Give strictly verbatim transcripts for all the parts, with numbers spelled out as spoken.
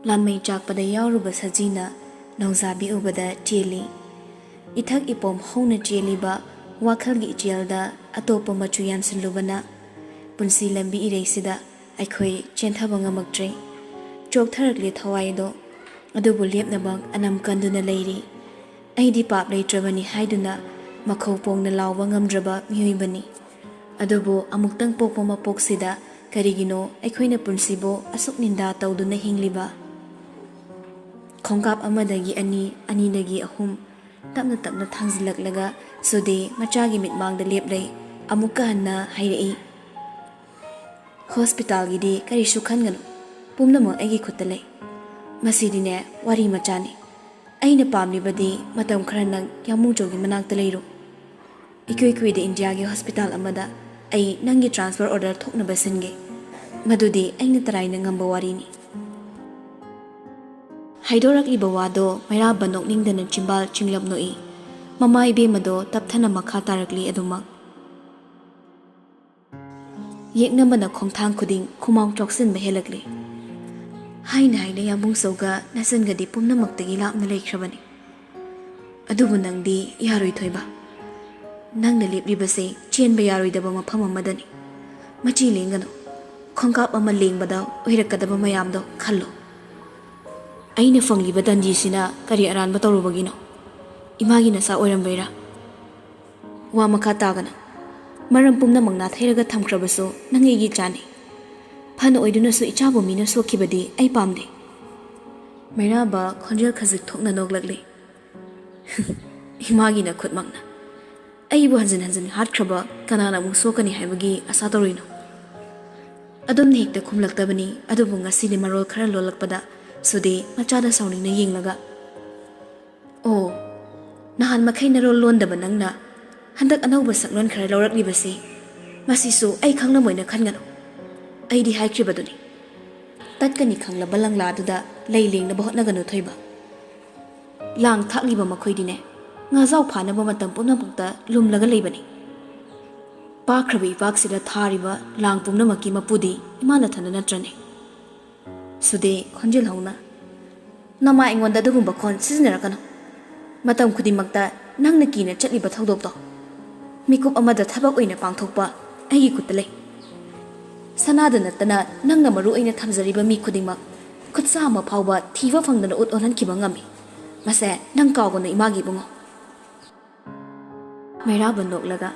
ꯂꯥꯟꯃꯩ ꯆꯥꯛꯄꯗ ꯌꯥꯎꯔꯨꯕ ꯁꯖꯤꯅ ꯅꯣꯡꯖꯥꯕꯤ ꯎꯕꯗ ꯆꯦꯜꯂꯤ꯫ ꯏꯊꯛ ꯏꯄꯣꯝ ꯍꯧꯅ ꯆꯦꯜꯂꯤꯕ ꯋꯥꯈꯜꯒꯤ ꯏꯆꯦꯜꯗ ꯑꯇꯣꯞꯄ ꯃꯆꯨ ꯌꯥꯟꯁꯤꯜꯂꯨꯕꯅ ꯄꯨꯟꯁꯤ ꯂꯝꯕꯤ ꯏꯔꯩꯁꯤꯗ ꯑꯩꯈꯣꯏ ꯆꯦꯟꯊꯕ ꯉꯝꯃꯛꯇ꯭ꯔꯦ꯫ ꯆꯣꯛꯊꯔꯛꯂꯦ ꯊꯋꯥꯏꯗꯣ, ꯑꯗꯨꯕꯨ ꯂꯦꯞꯅꯕ ꯑꯅꯝ ꯀꯟꯗꯨꯅ ꯂꯩꯔꯤ꯫ ꯑꯩꯗꯤ ꯄꯥꯞ ꯂꯩꯇ꯭ꯔꯕꯅꯤ ꯍꯥꯏꯗꯨꯅ ꯃꯈꯧ ꯄꯣꯡꯅ ꯂꯥꯎꯕ ꯉꯝꯗ꯭ꯔꯕ ꯃꯤꯑꯣꯏꯕꯅꯤ꯫ ꯑꯗꯨꯕꯨ ꯑꯃꯨꯛꯇꯪ ꯄꯣꯛꯄ ꯃꯄꯣꯛꯁꯤꯗ ꯀꯔꯤꯒꯤꯅꯣ ꯑꯩꯈꯣꯏꯅ ꯄꯨꯟꯁꯤꯕꯨ ꯑꯁꯨꯛ ꯅꯤꯟꯗꯥ ꯇꯧꯗꯨꯅ ꯍꯤꯡꯂꯤꯕ? ꯈꯣꯡꯀꯥꯞ ꯑꯃꯗꯒꯤ ꯑꯅꯤ, ꯑꯅꯤꯗꯒꯤ ꯑꯍꯨꯝ, ꯇꯞꯅ ꯇꯞꯅ ꯊꯥꯡꯖꯤꯜꯂꯛꯂꯒ ꯁꯨꯗꯦ ꯃꯆꯥꯒꯤ ꯃꯤꯠꯃꯥꯡꯗ ꯂꯦꯞꯂꯩ꯫ ꯑꯃꯨꯛꯀ ꯍꯟꯅ ꯍꯥꯏꯔꯛꯏ, "ꯍꯣꯁꯄꯤꯇꯥꯜꯒꯤꯗꯤ ꯀꯔꯤꯁꯨ ꯈꯟꯒꯅꯨ, ꯄꯨꯝꯅꯃꯛ ꯑꯩꯒꯤ ꯈꯨꯠꯇ ꯂꯩ꯫ ꯃꯁꯤꯗꯤꯅꯦ, ꯋꯥꯔꯤ ꯃꯆꯥꯅꯤ꯫ ꯑꯩꯅ ꯄꯥꯝꯂꯤꯕꯗꯤ ꯃꯇꯝ ꯈꯔ ꯅꯪ ꯌꯥꯃꯨꯡꯖꯧꯒꯤ ꯃꯅꯥꯛꯇ ꯂꯩꯔꯨ꯫ ꯏꯀꯨꯏ ꯀꯨꯏꯗ ꯏꯟꯗꯤꯌꯥꯒꯤ ꯍꯣꯁꯄꯤꯇꯥꯜ ꯑꯃꯗ ꯑꯩ ꯅꯪꯒꯤ ꯇ꯭ꯔꯥꯟꯁꯐꯔ ꯑꯣꯔꯗꯔ ꯊꯣꯛꯅꯕ ꯁꯤꯟꯒꯦ꯫ ꯃꯗꯨꯗꯤ ꯑꯩꯅ ꯇꯔꯥꯏꯅ ꯉꯝꯕ ꯋꯥꯔꯤꯅꯤ꯫" ꯍꯥꯏꯗꯣꯔꯛꯂꯤꯕ ꯋꯥꯗꯣ ꯃꯩꯔꯥꯕ ꯅꯣꯛꯅꯤꯡꯗꯅ ꯆꯤꯝꯕꯥꯜ ꯆꯤꯡꯂꯞ ꯅꯣꯛꯏ꯫ ꯃꯃꯥ ꯏꯕꯦꯝꯃꯗꯣ ꯇꯞꯊꯅ ꯃꯈꯥ ꯇꯥꯔꯛꯂꯤ ꯑꯗꯨꯃꯛ꯫ ꯌꯦꯛꯅꯕꯅ ꯈꯣꯡꯊꯥꯡ ꯈꯨꯗꯤꯡ ꯈꯨꯃꯥꯡ ꯆꯥꯎꯁꯤꯟꯕ ꯍꯦꯜꯂꯛꯂꯤ꯫ ꯍꯥꯏꯅ ꯍꯥꯏꯅ ꯌꯥꯝꯕꯨꯡꯁꯧꯒ ꯅꯆꯟꯒꯗꯤ ꯄꯨꯝꯅꯃꯛꯇꯒꯤ ꯂꯥꯞꯅ ꯂꯩꯈ꯭ꯔꯕꯅꯤ꯫ ꯑꯗꯨꯕꯨ ꯅꯪꯗꯤ ꯌꯥꯔꯣꯏ ꯊꯣꯏꯕ꯫ ꯅꯪꯅ ꯂꯦꯞꯂꯤꯕꯁꯦ ꯆꯦꯟꯕ ꯌꯥꯔꯣꯏꯗꯕ ꯃꯐꯝ ꯑꯃꯗꯅꯤ꯫ ꯃꯆꯤ ꯂꯦꯡꯒꯅꯨ꯫ ꯈꯣꯡꯀꯥꯞ ꯑꯃ ꯂꯦꯡꯕꯗ ꯑꯣꯏꯔꯛꯀꯗꯕ ꯃꯌꯥꯝꯗꯣ ꯈꯜꯂꯣ꯫ ꯑꯩꯅ ꯐꯪꯂꯤꯕ ꯗꯟꯗꯤꯁꯤꯅ ꯀꯔꯤ ꯑꯔꯥꯟꯕ ꯇꯧꯔꯨꯕꯒꯤꯅꯣ? ꯏꯃꯥꯒꯤ ꯅꯆꯥ ꯑꯣꯏꯔꯝꯕꯩꯔꯥ? ꯋꯥ ꯃꯈꯥ ꯇꯥꯒꯅꯨ꯫ ꯃꯔꯝ ꯄꯨꯝꯅꯃꯛ ꯅꯥꯊꯩꯔꯒ ꯊꯝꯈ꯭ꯔꯕꯁꯨ ꯅꯪ ꯑꯩꯒꯤ ꯏꯆꯥꯅꯤ꯫ ꯐꯅ ꯑꯣꯏꯗꯨꯅꯁꯨ ꯏꯆꯥꯕꯨ ꯃꯤꯅ ꯁꯣꯛꯈꯤꯕꯗꯤ ꯑꯩ ꯄꯥꯝꯗꯦ꯫ ꯃꯩꯔꯥꯕ ꯈꯣꯟꯖꯦꯜ ꯈꯖꯤꯛ ꯊꯣꯛꯅ ꯅꯣꯛꯂꯛꯂꯤ꯫ ꯏꯃꯥꯒꯤ ꯅꯈꯨꯠꯃꯛꯅ꯫ ꯑꯩꯕꯨ ꯍꯟꯖꯤꯟ ꯍꯟꯖꯤꯟ ꯍꯥꯠꯈ꯭ꯔꯕ ꯀꯅꯥꯅ ꯑꯃꯨꯛ ꯁꯣꯛꯀꯅꯤ ꯍꯥꯏꯕꯒꯤ ꯑꯁꯥ ꯇꯧꯔꯤꯅꯣ? ꯑꯗꯨꯝꯅ ꯍꯦꯛꯇ ꯈꯨꯝꯂꯛꯇꯕꯅꯤ, ꯑꯗꯨꯕꯨ ꯉꯁꯤꯗꯤ ꯃꯔꯣꯜ ꯈꯔ ꯂꯣꯜꯂꯛꯄꯗ ꯁꯨꯗꯦ ꯃꯆꯥꯗ ꯁꯥꯎꯅꯤꯡꯅ ꯌꯦꯡꯂꯒ, "ꯑꯣ, ꯅꯍꯥꯟ ꯃꯈꯩ ꯅꯔꯣꯜ ꯂꯣꯟꯗꯕ ꯅꯪꯅ ꯍꯟꯗꯛ ꯑꯅꯧꯕ ꯁꯛꯂꯣꯟ ꯈꯔ ꯂꯧꯔꯛꯂꯤꯕꯁꯤ, ꯃꯁꯤꯁꯨ ꯑꯩ ꯈꯪꯂꯝꯃꯣꯏꯅ ꯈꯟꯒꯅꯨ꯫ ꯑꯩꯗꯤ ꯍꯥꯏꯈ꯭ꯔꯤꯕꯗꯨꯅꯤ꯫ ꯇꯠꯀꯅꯤ ꯈꯪꯂꯕ ꯂꯪꯂꯥꯗꯨꯗ ꯂꯩ ꯂꯦꯡꯅꯕ ꯍꯣꯠꯅꯒꯅꯨ ꯊꯣꯏꯕ꯫ ꯂꯥꯡ ꯊꯥꯛꯂꯤꯕ ꯃꯈꯣꯏꯗꯤꯅꯦ, ꯉꯥꯖꯥꯎ ꯐꯥꯅꯕ ꯃꯇꯝ ꯄꯨꯝꯅꯃꯛꯇ ꯂꯨꯝꯂꯒ ꯂꯩꯕꯅꯤ꯫ ꯄꯥꯛꯈ꯭ꯔꯕ ꯏꯄꯥꯛꯁꯤꯗ ꯊꯥꯔꯤꯕ ꯂꯥꯡ ꯄꯨꯝꯅꯃꯛꯀꯤ ꯃꯄꯨꯗꯤ ꯏꯃꯥ ꯅꯊꯟꯗ ꯅꯠꯇ꯭ꯔꯅꯦ?" ꯁꯨꯗꯦ ꯈꯣꯟꯖꯦꯜ ꯍꯧꯅ, "ꯅꯃꯥ, ꯑꯩꯉꯣꯟꯗ ꯑꯗꯨꯒꯨꯝꯕ ꯈꯣꯟ ꯁꯤꯖꯤꯟꯅꯔꯛꯀꯅꯨ꯫ ꯃꯇꯝ ꯈꯨꯗꯤꯡꯃꯛꯇ ꯅꯪꯅ ꯀꯤꯅ ꯆꯠꯂꯤꯕ ꯊꯧꯗꯣꯛꯇꯣ ꯃꯤꯀꯨꯞ ꯑꯃꯗ ꯊꯕꯛ ꯑꯣꯏꯅ ꯄꯥꯡꯊꯣꯛꯄ ꯑꯩꯒꯤ ꯈꯨꯠꯇ ꯂꯩ꯫ ꯁꯅꯥꯗ ꯅꯠꯇꯅ ꯅꯪꯅ ꯃꯔꯨ ꯑꯣꯏꯅ ꯊꯝꯖꯔꯤꯕ ꯃꯤ ꯈꯨꯗꯤꯡꯃꯛ ꯈꯨꯠꯁꯥ ꯑꯃ ꯐꯥꯎꯕ ꯊꯤꯕ ꯐꯪꯗꯅ ꯎꯠ ꯑꯣꯜꯍꯟꯈꯤꯕ ꯉꯝꯃꯤ꯫ ꯃꯁꯦ ꯅꯪ ꯀꯥꯎꯒꯅꯨ, ꯏꯃꯥꯒꯤ ꯏꯕꯨꯡꯉꯣ꯫" ꯃꯩꯔꯥꯕ ꯅꯣꯛꯂꯒ,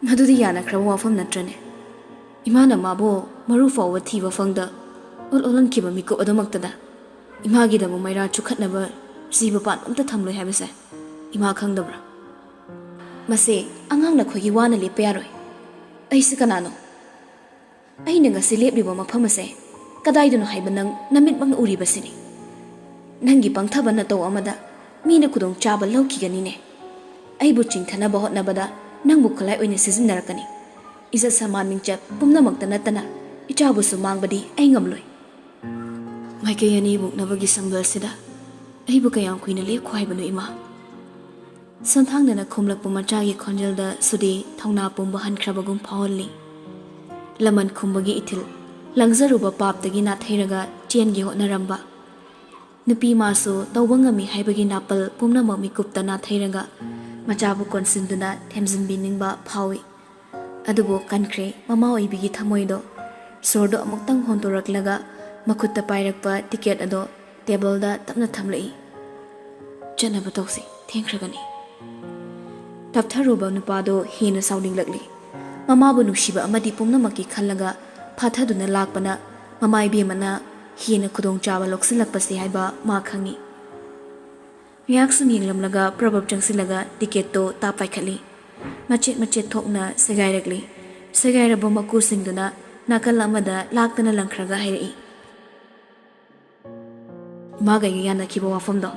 "ꯃꯗꯨꯗꯤ ꯌꯥꯅꯈ꯭ꯔꯕ ꯋꯥꯐꯝ ꯅꯠꯇ꯭ꯔꯅꯦ? ꯏꯃꯥꯅ ꯃꯥꯕꯨ ꯃꯔꯨ ꯐꯥꯎꯕ ꯊꯤꯕ ꯐꯪꯗ ꯎꯠ ꯑꯣꯜꯍꯟꯈꯤꯕ ꯃꯤꯀꯨꯞ ꯑꯗꯨꯃꯛꯇꯗ ꯏꯃꯥꯒꯤꯗꯃꯛ ꯃꯩꯔꯥ ꯆꯨꯈꯠꯅꯕ ꯖꯤꯕ ꯄꯥꯟꯕ ꯑꯝꯇ ꯊꯝꯂꯣꯏ ꯍꯥꯏꯕꯁꯦ ꯏꯃꯥ ꯈꯪꯗꯕ꯭ꯔꯥ? ꯃꯁꯦ ꯑꯉꯥꯡ ꯅꯈꯣꯏꯒꯤ ꯋꯥꯅ ꯂꯦꯞꯄ ꯌꯥꯔꯣꯏ꯫ ꯑꯩꯁꯦ ꯀꯅꯥꯅꯣ? ꯑꯩꯅ ꯉꯁꯤ ꯂꯦꯞꯂꯤꯕ ꯃꯐꯝ ꯑꯁꯦ ꯀꯗꯥꯏꯗꯅꯣ ꯍꯥꯏꯕ ꯅꯪ ꯅꯃꯤꯠꯃꯛꯅ ꯎꯔꯤꯕꯁꯤꯅꯤ꯫ ꯅꯪꯒꯤ ꯄꯪꯊꯕ ꯅꯇꯧ ꯑꯃꯗ ꯃꯤꯅ ꯈꯨꯗꯣꯡꯆꯥꯕ ꯂꯧꯈꯤꯒꯅꯤꯅꯦ꯫ ꯑꯩꯕꯨ ꯆꯤꯡꯊꯅꯕ ꯍꯣꯠꯅꯕꯗ ꯅꯪꯕꯨ ꯈꯨꯠꯂꯥꯏ ꯑꯣꯏꯅ ꯁꯤꯖꯤꯟꯅꯔꯛꯀꯅꯤ꯫ ꯏꯖꯠ ꯁꯃꯥꯟ ꯃꯤꯡꯆꯠ ꯄꯨꯝꯅꯃꯛꯇ ꯅꯠꯇꯅ ꯏꯆꯥꯕꯨꯁꯨ ꯃꯥꯡꯕꯗꯤ ꯑꯩ ꯉꯝꯂꯣꯏ꯫" ꯃꯥꯏꯀꯩ ꯑꯅꯤ ꯃꯨꯛꯅꯕꯒꯤ ꯁꯝꯕꯜꯁꯤꯗ ꯑꯩꯕꯨ ꯀꯌꯥꯝ ꯀꯨꯏꯅ ꯂꯦꯞꯈꯣ ꯍꯥꯏꯕꯅꯣ, ꯏꯃꯥ? ꯁꯣꯟꯊꯥꯡꯗꯅ ꯈꯨꯝꯂꯛꯄ ꯃꯆꯥꯒꯤ ꯈꯣꯟꯖꯦꯜꯗ ꯁꯨꯗꯤ ꯊꯧꯅꯥ ꯄꯨꯝꯕ ꯍꯟꯈ꯭ꯔꯕꯒꯨꯝ ꯐꯥꯎꯍꯜꯂꯤ꯫ ꯂꯃꯟ ꯈꯨꯝꯕꯒꯤ ꯏꯊꯤꯜ ꯂꯪꯖꯔꯨꯕ ꯄꯥꯞꯇꯒꯤ ꯅꯥꯊꯩꯔꯒ ꯆꯦꯟꯒꯦ ꯍꯣꯠꯅꯔꯝꯕ ꯅꯨꯄꯤ ꯃꯥꯁꯨ ꯇꯧꯕ ꯉꯝꯃꯤ ꯍꯥꯏꯕꯒꯤ ꯅꯥꯄꯜ ꯄꯨꯝꯅꯃꯛ ꯃꯤꯀꯨꯞꯇ ꯅꯥꯊꯩꯔꯒ ꯃꯆꯥꯕꯨ ꯀꯣꯟꯁꯤꯟꯗꯨꯅ ꯊꯦꯝꯖꯤꯟꯕꯤꯅꯤꯡꯕ ꯐꯥꯎꯏ꯫ ꯑꯗꯨꯕꯨ ꯀꯟꯈ꯭ꯔꯦ ꯃꯃꯥ ꯑꯣꯏꯕꯤꯒꯤ ꯊꯃꯣꯏꯗꯣ꯫ ꯁꯣꯔꯗꯣ ꯑꯃꯨꯛꯇꯪ ꯍꯣꯟꯗꯣꯔꯛꯂꯒ ꯃꯈꯨꯠꯇ ꯄꯥꯏꯔꯛꯄ ꯇꯤꯀꯦꯠ ꯑꯗꯣ ꯇꯦꯕꯜꯗ ꯇꯞꯅ ꯊꯝꯂꯛꯏ꯫ "ꯆꯠꯅꯕ ꯇꯧꯁꯤ, ꯊꯦꯡꯈ꯭ꯔꯒꯅꯤ꯫" ꯇꯞꯊꯔꯨꯕ ꯅꯨꯄꯥꯗꯣ ꯍꯦꯟꯅ ꯁꯥꯎꯅꯤꯡꯂꯛꯂꯤ꯫ ꯃꯃꯥꯕꯨ ꯅꯨꯡꯁꯤꯕ ꯑꯃꯗꯤ ꯄꯨꯝꯅꯃꯛꯀꯤ ꯈꯜꯂꯒ ꯐꯥꯊꯗꯨꯅ ꯂꯥꯛꯄꯅ ꯃꯃꯥ ꯏꯕꯦꯝꯃꯅ ꯍꯦꯟꯅ ꯈꯨꯗꯣꯡꯆꯥꯕ ꯂꯧꯁꯤꯜꯂꯛꯄꯁꯤ ꯍꯥꯏꯕ ꯃꯥ ꯈꯪꯏ꯫ ꯉꯥꯏꯍꯥꯛ ꯁꯨꯝ ꯌꯦꯡꯂꯝꯂꯒ ꯄ꯭ꯔꯕꯞ ꯆꯪꯁꯤꯜꯂꯒ ꯇꯤꯀꯦꯠꯇꯣ ꯇꯥꯞ ꯄꯥꯏꯈꯠꯂꯤ꯫ ꯃꯆꯦꯠ ꯃꯆꯦꯠ ꯊꯣꯛꯅ ꯁꯦꯒꯥꯏꯔꯛꯂꯤ꯫ ꯁꯦꯒꯥꯏꯔꯕ ꯃꯀꯨꯁꯤꯡꯗꯨꯅ ꯅꯥꯀꯜ ꯑꯃꯗ ꯂꯥꯛꯇꯅ ꯂꯪꯈ꯭ꯔꯒ ꯍꯥꯏꯔꯛꯏ, "ꯏꯃꯥꯒ ꯑꯩꯒ ꯌꯥꯅꯈꯤꯕ ꯋꯥꯐꯝꯗꯣ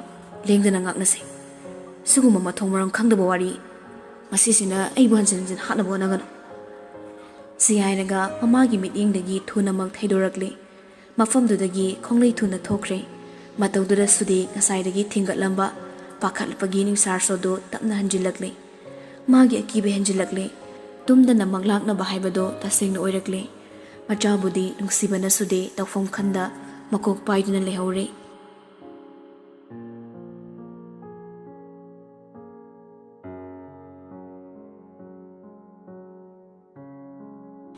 ꯂꯦꯡꯗꯅ ꯉꯥꯛꯅꯁꯦ꯫ ꯁꯤꯒꯨꯝꯕ ꯃꯊꯣꯡ ꯃꯔꯝ ꯈꯪꯗꯕ ꯋꯥꯔꯤ ꯃꯁꯤꯁꯤꯅ ꯑꯩꯕꯨ ꯍꯟꯖꯤꯟ ꯍꯟꯖꯤꯟ ꯍꯥꯠꯅꯕ ꯍꯣꯠꯅꯒꯅꯨ꯫" ꯁꯤ ꯍꯥꯏꯔꯒ ꯃꯃꯥꯒꯤ ꯃꯤꯠꯌꯦꯡꯗꯒꯤ ꯊꯨꯅꯃꯛ ꯊꯩꯗꯣꯔꯛꯂꯤ꯫ ꯃꯐꯝꯗꯨꯗꯒꯤ ꯈꯣꯡꯂꯩ ꯊꯨꯅ ꯊꯣꯛꯈ꯭ꯔꯦ꯫ ꯃꯇꯧꯗꯨꯗ ꯁꯨꯗꯤ ꯉꯁꯥꯏꯗꯒꯤ ꯊꯤꯡꯒꯠꯂꯝꯕ ꯄꯥꯈꯠꯄꯒꯤ ꯅꯤꯡꯁꯥꯔꯁꯣꯗꯨ ꯇꯞꯅ ꯍꯟꯖꯤꯜꯂꯛꯂꯦ꯫ ꯃꯥꯒꯤ ꯑꯀꯤꯕ ꯍꯦꯟꯖꯤꯜꯂꯛꯂꯦ꯫ ꯇꯨꯝꯗꯅ ꯃꯪꯂꯥꯛꯅꯕ ꯍꯥꯏꯕꯗꯨ ꯇꯁꯦꯡꯅ ꯑꯣꯏꯔꯛꯂꯦ꯫ ꯃꯆꯥꯕꯨꯗꯤ ꯅꯨꯡꯁꯤꯕꯅ ꯁꯨꯗꯦ ꯇꯧꯐꯝ ꯈꯪꯗ ꯃꯀꯣꯛ ꯄꯥꯏꯗꯨꯅ ꯂꯩꯍꯧꯔꯦ꯫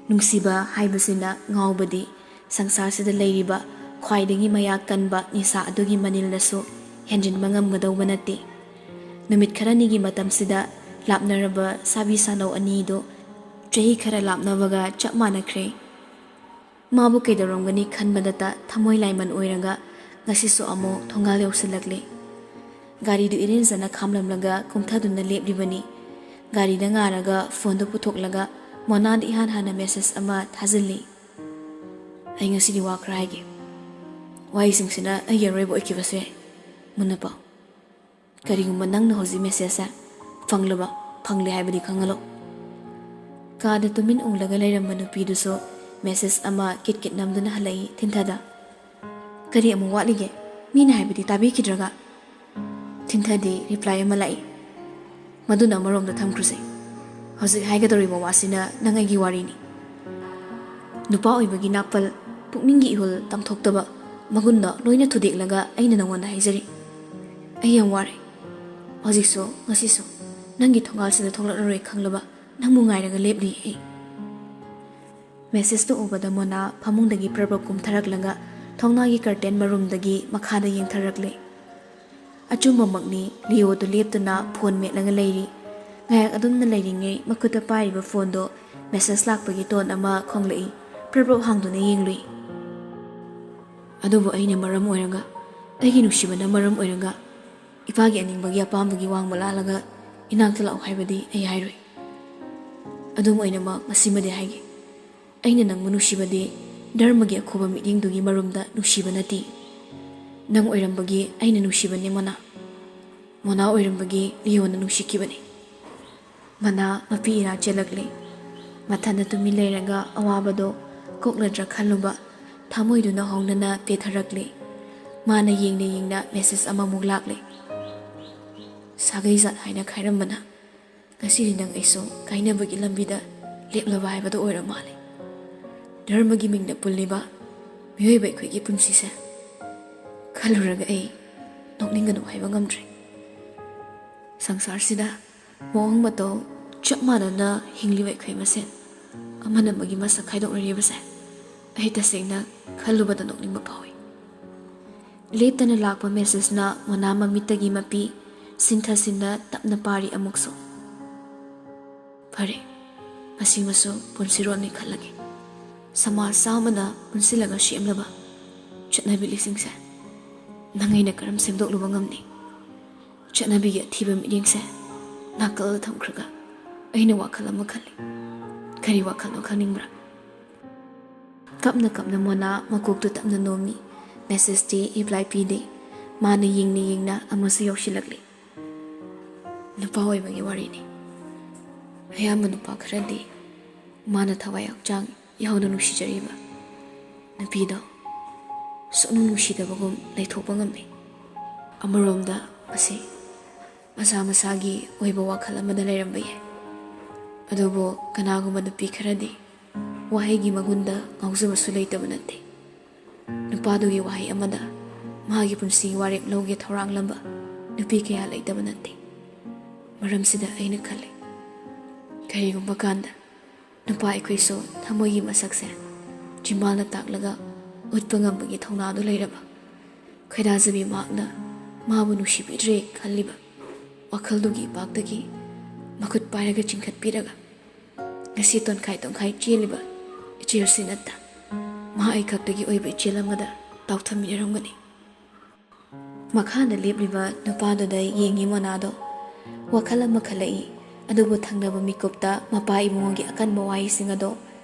ꯅꯨꯡꯁꯤꯕ ꯍꯥꯏꯕꯁꯤꯅ ꯉꯥꯎꯕꯗꯤ ꯁꯪꯁꯥꯔꯁꯤꯗ ꯂꯩꯔꯤꯕ ꯈ꯭ꯋꯥꯏꯗꯒꯤ ꯃꯌꯥ ꯀꯟꯕ ꯅꯤꯁꯥ ꯑꯗꯨꯒꯤ ꯃꯅꯤꯜꯅꯁꯨ ꯍꯦꯟꯖꯤꯟꯕ ꯉꯝꯒꯗꯧꯕ ꯅꯠꯇꯦ꯫ ꯅꯨꯃꯤꯠ ꯈꯔꯅꯤꯒꯤ ꯃꯇꯝꯁꯤꯗ ꯂꯥꯞꯅꯔꯕ ꯁꯥꯕꯤ ꯁꯥꯅꯧ ꯑꯅꯤꯗꯨ ꯆꯍꯤ ꯈꯔ ꯂꯥꯞꯅꯕꯒ ꯆꯞ ꯃꯥꯟꯅꯈ꯭ꯔꯦ꯫ ꯃꯥꯕꯨ ꯀꯩꯗꯧꯔꯝꯒꯅꯤ ꯈꯟꯕꯗꯇ ꯊꯃꯣꯏ ꯂꯥꯏꯃꯟ ꯑꯣꯏꯔꯒ ꯉꯁꯤꯁꯨ ꯑꯃꯨꯛ ꯊꯣꯡꯒꯥꯜ ꯌꯧꯁꯤꯜꯂꯛꯂꯦ꯫ ꯒꯥꯔꯤꯗꯨ ꯏꯔꯦꯟꯖꯅ ꯈꯥꯝꯂꯝꯂꯒ ꯀꯨꯝꯊꯗꯨꯅ ꯂꯦꯞꯂꯤꯕꯅꯤ꯫ ꯒꯥꯔꯤꯗ ꯉꯥꯔꯒ ꯐꯣꯟꯗꯨ ꯄꯨꯊꯣꯛꯂꯒ ꯃꯣꯅꯥꯗ ꯏꯍꯥꯟ ꯍꯥꯟꯅ ꯃꯦꯁꯦꯖ ꯑꯃ ꯊꯥꯖꯤꯜꯂꯤ꯫ "ꯑꯩ ꯉꯁꯤꯗꯤ ꯋꯥ ꯈꯔ ꯍꯥꯏꯒꯦ꯫ ꯋꯥꯍꯩꯁꯤꯡꯁꯤꯅ ꯑꯩꯒꯤ ꯑꯔꯣꯏꯕ ꯑꯣꯏꯈꯤꯕꯁꯨ ꯌꯥꯏ꯫ ꯃꯨꯟꯅ ꯄꯥꯎ꯫ ꯀꯔꯤꯒꯨꯝꯕ ꯅꯪꯅ ꯍꯧꯖꯤꯛ ꯃꯦꯁꯦꯖꯁꯦ ꯐꯪꯂꯕ, ꯐꯪꯂꯦ ꯍꯥꯏꯕꯗꯤ ꯈꯪꯍꯜꯂꯣ꯫" ꯀꯥꯗ ꯇꯨꯃꯤꯟ ꯎꯪꯂꯒ ꯂꯩꯔꯝꯕ ꯅꯨꯄꯤꯗꯨꯁꯨ ꯃꯦꯁꯦꯖ ꯑꯃ ꯀꯤꯠ ꯀꯤꯠ ꯅꯝꯗꯨꯅ ꯍꯜꯂꯛꯏ ꯊꯤꯟꯊꯗ꯫ "ꯀꯔꯤ ꯑꯃꯨꯛ ꯋꯥꯠꯂꯤꯒꯦ? ꯃꯤꯅ ꯍꯥꯏꯕꯗꯤ ꯇꯥꯕꯤꯈꯤꯗ꯭ꯔꯒ?" ꯊꯤꯟꯊꯗꯤ ꯔꯤꯄ꯭ꯂꯥꯏ ꯑꯃ ꯂꯥꯛꯏ꯫ "ꯃꯗꯨꯅ ꯑꯃꯔꯣꯝꯗ ꯊꯝꯈ꯭ꯔꯁꯦ꯫ ꯍꯧꯖꯤꯛ ꯍꯥꯏꯒꯗꯧꯔꯤꯕ ꯋꯥꯁꯤꯅ ꯅꯪ ꯑꯩꯒꯤ ꯋꯥꯔꯤꯅꯤ꯫ ꯅꯨꯄꯥ ꯑꯣꯏꯕꯒꯤ ꯅꯥꯄꯜ, ꯄꯨꯛꯅꯤꯡꯒꯤ ꯏꯍꯨꯜ ꯇꯝꯊꯣꯛꯇꯕ ꯃꯒꯨꯟꯗꯣ ꯂꯣꯏꯅ ꯊꯨꯗꯦꯛꯂꯒ ꯑꯩꯅ ꯅꯉꯣꯟꯗ ꯍꯥꯏꯖꯔꯤ꯫ ꯑꯩ ꯌꯥꯝ ꯋꯥꯔꯦ꯫ ꯍꯧꯖꯤꯛꯁꯨ, ꯉꯁꯤꯁꯨ ꯅꯪꯒꯤ ꯊꯣꯡꯒꯥꯜꯁꯤꯗ ꯊꯣꯛꯂꯛꯂꯔꯣꯏ ꯈꯪꯂꯕ ꯅꯪꯕꯨ ꯉꯥꯏꯔꯒ ꯂꯦꯞꯂꯤ ꯑꯩ꯫" ꯃꯦꯁꯦꯖꯇꯨ ꯎꯕꯗ ꯃꯣꯅꯥ ꯐꯃꯨꯡꯗꯒꯤ ꯄ꯭ꯔꯞ ꯄ꯭ꯔꯞ ꯀꯨꯝꯊꯔꯛꯂꯒ ꯊꯣꯡꯅꯥꯒꯤ ꯀꯔꯇꯦꯟ ꯃꯔꯨꯝꯗꯒꯤ ꯃꯈꯥꯗ ꯌꯦꯡꯊꯔꯛꯂꯦ꯫ ꯑꯆꯨꯝꯕꯃꯛꯅꯤ, ꯂꯤꯑꯣꯗꯨ ꯂꯦꯞꯇꯨꯅ ꯐꯣꯟ ꯃꯦꯠꯂꯒ ꯂꯩꯔꯤ꯫ ꯉꯥꯏꯍꯥꯛ ꯑꯗꯨꯝꯅ ꯂꯩꯔꯤꯉꯩ ꯃꯈꯨꯠꯇ ꯄꯥꯏꯔꯤꯕ ꯐꯣꯟꯗꯣ ꯃꯦꯁꯦꯖ ꯂꯥꯛꯄꯒꯤ ꯇꯣꯟ ꯑꯃ ꯈꯣꯡꯂꯛꯏ꯫ ꯄ꯭ꯔꯞ ꯄ꯭ꯔꯞ ꯍꯥꯡꯗꯨꯅ ꯌꯦꯡꯂꯨꯏ꯫ "ꯑꯗꯨꯕꯨ ꯑꯩꯅ ꯃꯔꯝ ꯑꯣꯏꯔꯒ, ꯑꯩꯒꯤ ꯅꯨꯡꯁꯤꯕꯅ ꯃꯔꯝ ꯑꯣꯏꯔꯒ ꯏꯄꯥꯒꯤ ꯑꯅꯤꯡꯕꯒꯤ ꯑꯄꯥꯝꯕꯒꯤ ꯋꯥꯡꯃ ꯂꯥꯜꯂꯒ ꯏꯅꯥꯛꯇ ꯂꯥꯛꯎ ꯍꯥꯏꯕꯗꯤ ꯑꯩ ꯍꯥꯏꯔꯣꯏ꯫ ꯑꯗꯨꯝ ꯑꯣꯏꯅꯃꯛ ꯃꯁꯤꯃꯗꯤ ꯍꯥꯏꯒꯦ, ꯑꯩꯅ ꯅꯪꯕꯨ ꯅꯨꯡꯁꯤꯕꯗꯤ ꯙꯔꯃꯒꯤ ꯑꯈꯨꯕ ꯃꯤꯠꯌꯦꯡꯗꯨꯒꯤ ꯃꯔꯨꯝꯗ ꯅꯨꯡꯁꯤꯕ ꯅꯠꯇꯦ꯫ ꯅꯪ ꯑꯣꯏꯔꯝꯕꯒꯤ ꯑꯩꯅ ꯅꯨꯡꯁꯤꯕꯅꯤ ꯃꯣꯅꯥ꯫ ꯃꯣꯅꯥ ꯑꯣꯏꯔꯝꯕꯒꯤ ꯂꯤꯑꯣꯅ ꯅꯨꯡꯁꯤꯈꯤꯕꯅꯤ꯫" ꯃꯅꯥ ꯃꯄꯤ ꯏꯔꯥ ꯆꯦꯜꯂꯛꯂꯦ꯫ ꯃꯊꯟꯗ ꯇꯨꯃꯤꯟ ꯂꯩꯔꯒ ꯑꯋꯥꯕꯗꯣ ꯀꯣꯛꯂꯗ꯭ꯔꯥ ꯈꯜꯂꯨꯕ ꯊꯃꯣꯏꯗꯨꯅ ꯍꯧꯅꯅ ꯄꯦꯊꯔꯛꯂꯦ꯫ ꯃꯥꯅ ꯌꯦꯡꯅ ꯌꯦꯡꯅ ꯃꯦꯁꯦꯖ ꯑꯃꯃꯨꯛ ꯂꯥꯛꯂꯦ꯫ "ꯁꯥꯒꯩ ꯖꯥꯠ ꯍꯥꯏꯅ ꯈꯥꯏꯔꯝꯕꯅ ꯉꯁꯤꯗꯤ ꯅꯪ ꯑꯩꯁꯨ ꯀꯥꯏꯅꯕꯒꯤ ꯂꯝꯕꯤꯗ ꯂꯦꯞꯂꯕ ꯍꯥꯏꯕꯗꯣ ꯑꯣꯏꯔ ꯃꯥꯜꯂꯦ꯫ ꯙꯔꯃꯒꯤ ꯃꯤꯡꯗ ꯄꯨꯜꯂꯤꯕ ꯃꯤꯑꯣꯏꯕ ꯑꯩꯈꯣꯏꯒꯤ ꯄꯨꯟꯁꯤꯁꯦ ꯈꯜꯂꯨꯔꯒ ꯑꯩ ꯅꯣꯛꯅꯤꯡꯒꯅꯨ ꯍꯥꯏꯕ ꯉꯝꯗ꯭ꯔꯦ꯫ ꯁꯪꯁꯥꯔꯁꯤꯗ ꯃꯑꯣꯡ ꯃꯇꯧ ꯆꯞ ꯃꯥꯟꯅꯅ ꯍꯤꯡꯂꯤꯕ ꯑꯩꯈꯣꯏ ꯃꯁꯦꯟ ꯑꯃꯅ ꯑꯃꯒꯤ ꯃꯁꯛ ꯈꯥꯏꯗꯣꯛꯅꯔꯤꯕꯁꯦ ꯑꯩ ꯇꯁꯦꯡꯅ ꯈꯜꯂꯨꯕꯗ ꯅꯣꯛꯅꯤꯡꯕ ꯐꯥꯎꯏ꯫ ꯂꯦꯞꯇꯅ ꯂꯥꯛꯄ ꯃꯦꯁꯦꯖꯅ ꯃꯣꯅꯥ ꯃꯃꯤꯠꯇꯒꯤ ꯃꯄꯤ ꯁꯤꯟꯊ ꯁꯤꯟꯅ ꯇꯞꯅ ꯄꯥꯔꯤ ꯑꯃꯨꯛꯁꯨ꯫ ꯐꯔꯦ, ꯃꯁꯤꯃꯁꯨ ꯄꯨꯟꯁꯤꯔꯣꯜꯅꯤ ꯈꯜꯂꯒꯦ꯫ ꯁꯃꯥꯖ ꯑꯃꯅ ꯄꯨꯟꯁꯤꯜꯂꯒ ꯁꯦꯝꯂꯕ ꯆꯠꯅꯕꯤ ꯂꯤꯁꯤꯡꯁꯦ ꯅꯪ ꯑꯩꯅ ꯀꯔꯝ ꯁꯦꯝꯗꯣꯛꯂꯨꯕ ꯉꯝꯅꯤ? ꯆꯠꯅꯕꯤꯒꯤ ꯑꯊꯤꯕ ꯃꯤꯠꯌꯦꯡꯁꯦ ꯅꯥꯀꯜꯗ ꯊꯝꯈ꯭ꯔꯒ ꯑꯩꯅ ꯋꯥꯈꯜ ꯑꯃ ꯈꯜꯂꯤ꯫ ꯀꯔꯤ ꯋꯥꯈꯜꯅꯣ ꯈꯪꯅꯤꯡꯕ꯭ꯔꯥ? ꯀꯞꯅ ꯀꯞꯅ ꯃꯣꯅꯥ ꯃꯀꯣꯛꯇꯨ ꯇꯞꯅ ꯅꯣꯝꯃꯤ꯫ ꯃꯦꯁꯦꯖꯇꯤ ꯔꯤꯄ꯭ꯂꯥꯏ ꯄꯤꯗꯦ꯫ ꯃꯥꯅ ꯌꯦꯡꯅ ꯌꯦꯡꯅ ꯑꯃꯁꯨ ꯌꯧꯁꯤꯜꯂꯛꯂꯤ꯫ ꯅꯨꯄꯥ ꯑꯣꯏꯕꯒꯤ ꯋꯥꯔꯤꯅꯤ꯫ ꯑꯌꯥꯝꯕ ꯅꯨꯄꯥ ꯈꯔꯗꯤ ꯃꯥꯅ ꯊꯋꯥꯏ ꯍꯛꯆꯥꯡ ꯌꯥꯎꯅ ꯅꯨꯡꯁꯤꯖꯔꯤꯕ ꯅꯨꯄꯤꯗꯣ ꯁꯨꯛꯅꯨꯡ ꯅꯨꯡꯁꯤꯗꯕꯒꯨꯝ ꯂꯩꯊꯣꯛꯄ ꯉꯝꯃꯤ꯫ ꯑꯃꯔꯣꯝꯗ ꯃꯁꯤ ꯃꯁꯥ ꯃꯁꯥꯒꯤ ꯑꯣꯏꯕ ꯋꯥꯈꯜ ꯑꯃꯗ ꯂꯩꯔꯝꯕ ꯌꯥꯏ꯫ ꯑꯗꯨꯕꯨ ꯀꯅꯥꯒꯨꯝꯕ ꯅꯨꯄꯤ ꯈꯔꯗꯤ ꯋꯥꯍꯩꯒꯤ ꯃꯒꯨꯟꯗ ꯉꯥꯎꯖꯕꯁꯨ ꯂꯩꯇꯕ ꯅꯠꯇꯦ꯫ ꯅꯨꯄꯥꯗꯨꯒꯤ ꯋꯥꯍꯩ ꯑꯃꯗ ꯃꯍꯥꯛꯀꯤ ꯄꯨꯟꯁꯤꯒꯤ ꯋꯥꯔꯦꯞ ꯂꯧꯒꯦ ꯊꯧꯔꯥꯡꯂꯝꯕ ꯅꯨꯄꯤ ꯀꯌꯥ ꯂꯩꯇꯕ ꯅꯠꯇꯦ꯫ ꯃꯔꯝꯁꯤꯗ ꯑꯩꯅ ꯈꯜꯂꯤ, ꯀꯔꯤꯒꯨꯝꯕ ꯀꯥꯟꯗ ꯅꯨꯄꯥ ꯑꯩꯈꯣꯏꯁꯨ ꯊꯃꯣꯏꯒꯤ ꯃꯁꯛꯁꯦ ꯆꯤꯝꯕꯥꯜꯅ ꯇꯥꯛꯂꯒ ꯎꯠꯄ ꯉꯝꯕꯒꯤ ꯊꯧꯅꯥꯗꯨ ꯂꯩꯔꯕ ꯈꯣꯏꯗꯥꯖꯕꯤ ꯃꯍꯥꯛꯅ ꯃꯥꯕꯨ ꯅꯨꯡꯁꯤꯕꯤꯗ꯭ꯔꯦ ꯈꯜꯂꯤꯕ ꯋꯥꯈꯜꯗꯨꯒꯤ ꯏꯄꯥꯛꯇꯒꯤ ꯃꯈꯨꯠ ꯄꯥꯏꯔꯒ ꯆꯤꯡꯈꯠꯄꯤꯔꯒ ꯉꯁꯤ ꯇꯣꯟꯈꯥꯏ ꯇꯣꯟꯈꯥꯏ ꯆꯦꯜꯂꯤꯕ ꯏꯆꯦꯜꯁꯤ ꯅꯠꯇ ꯃꯍꯥꯛ ꯑꯩ ꯈꯛꯇꯒꯤ ꯑꯣꯏꯕ ꯏꯆꯦꯜ ꯑꯃꯗ ꯇꯥꯎꯊꯃꯤꯟꯅꯔꯝꯒꯅꯤ꯫ ꯃꯈꯥꯗ ꯂꯦꯞꯂꯤꯕ ꯅꯨꯄꯥꯗꯨꯗ ꯌꯦꯡꯉꯤ ꯃꯣꯅꯥꯗꯣ꯫ ꯋꯥꯈꯜ ꯑꯃ ꯈꯜꯂꯛꯏ꯫ ꯑꯗꯨꯕꯨ ꯊꯪꯅꯕ ꯃꯤꯀꯨꯞꯇ ꯃꯄꯥ ꯏꯕꯨꯡꯉꯣꯒꯤ ꯑꯀꯟꯕ ꯋꯥꯍꯩꯁꯤꯡ ꯑꯗꯣ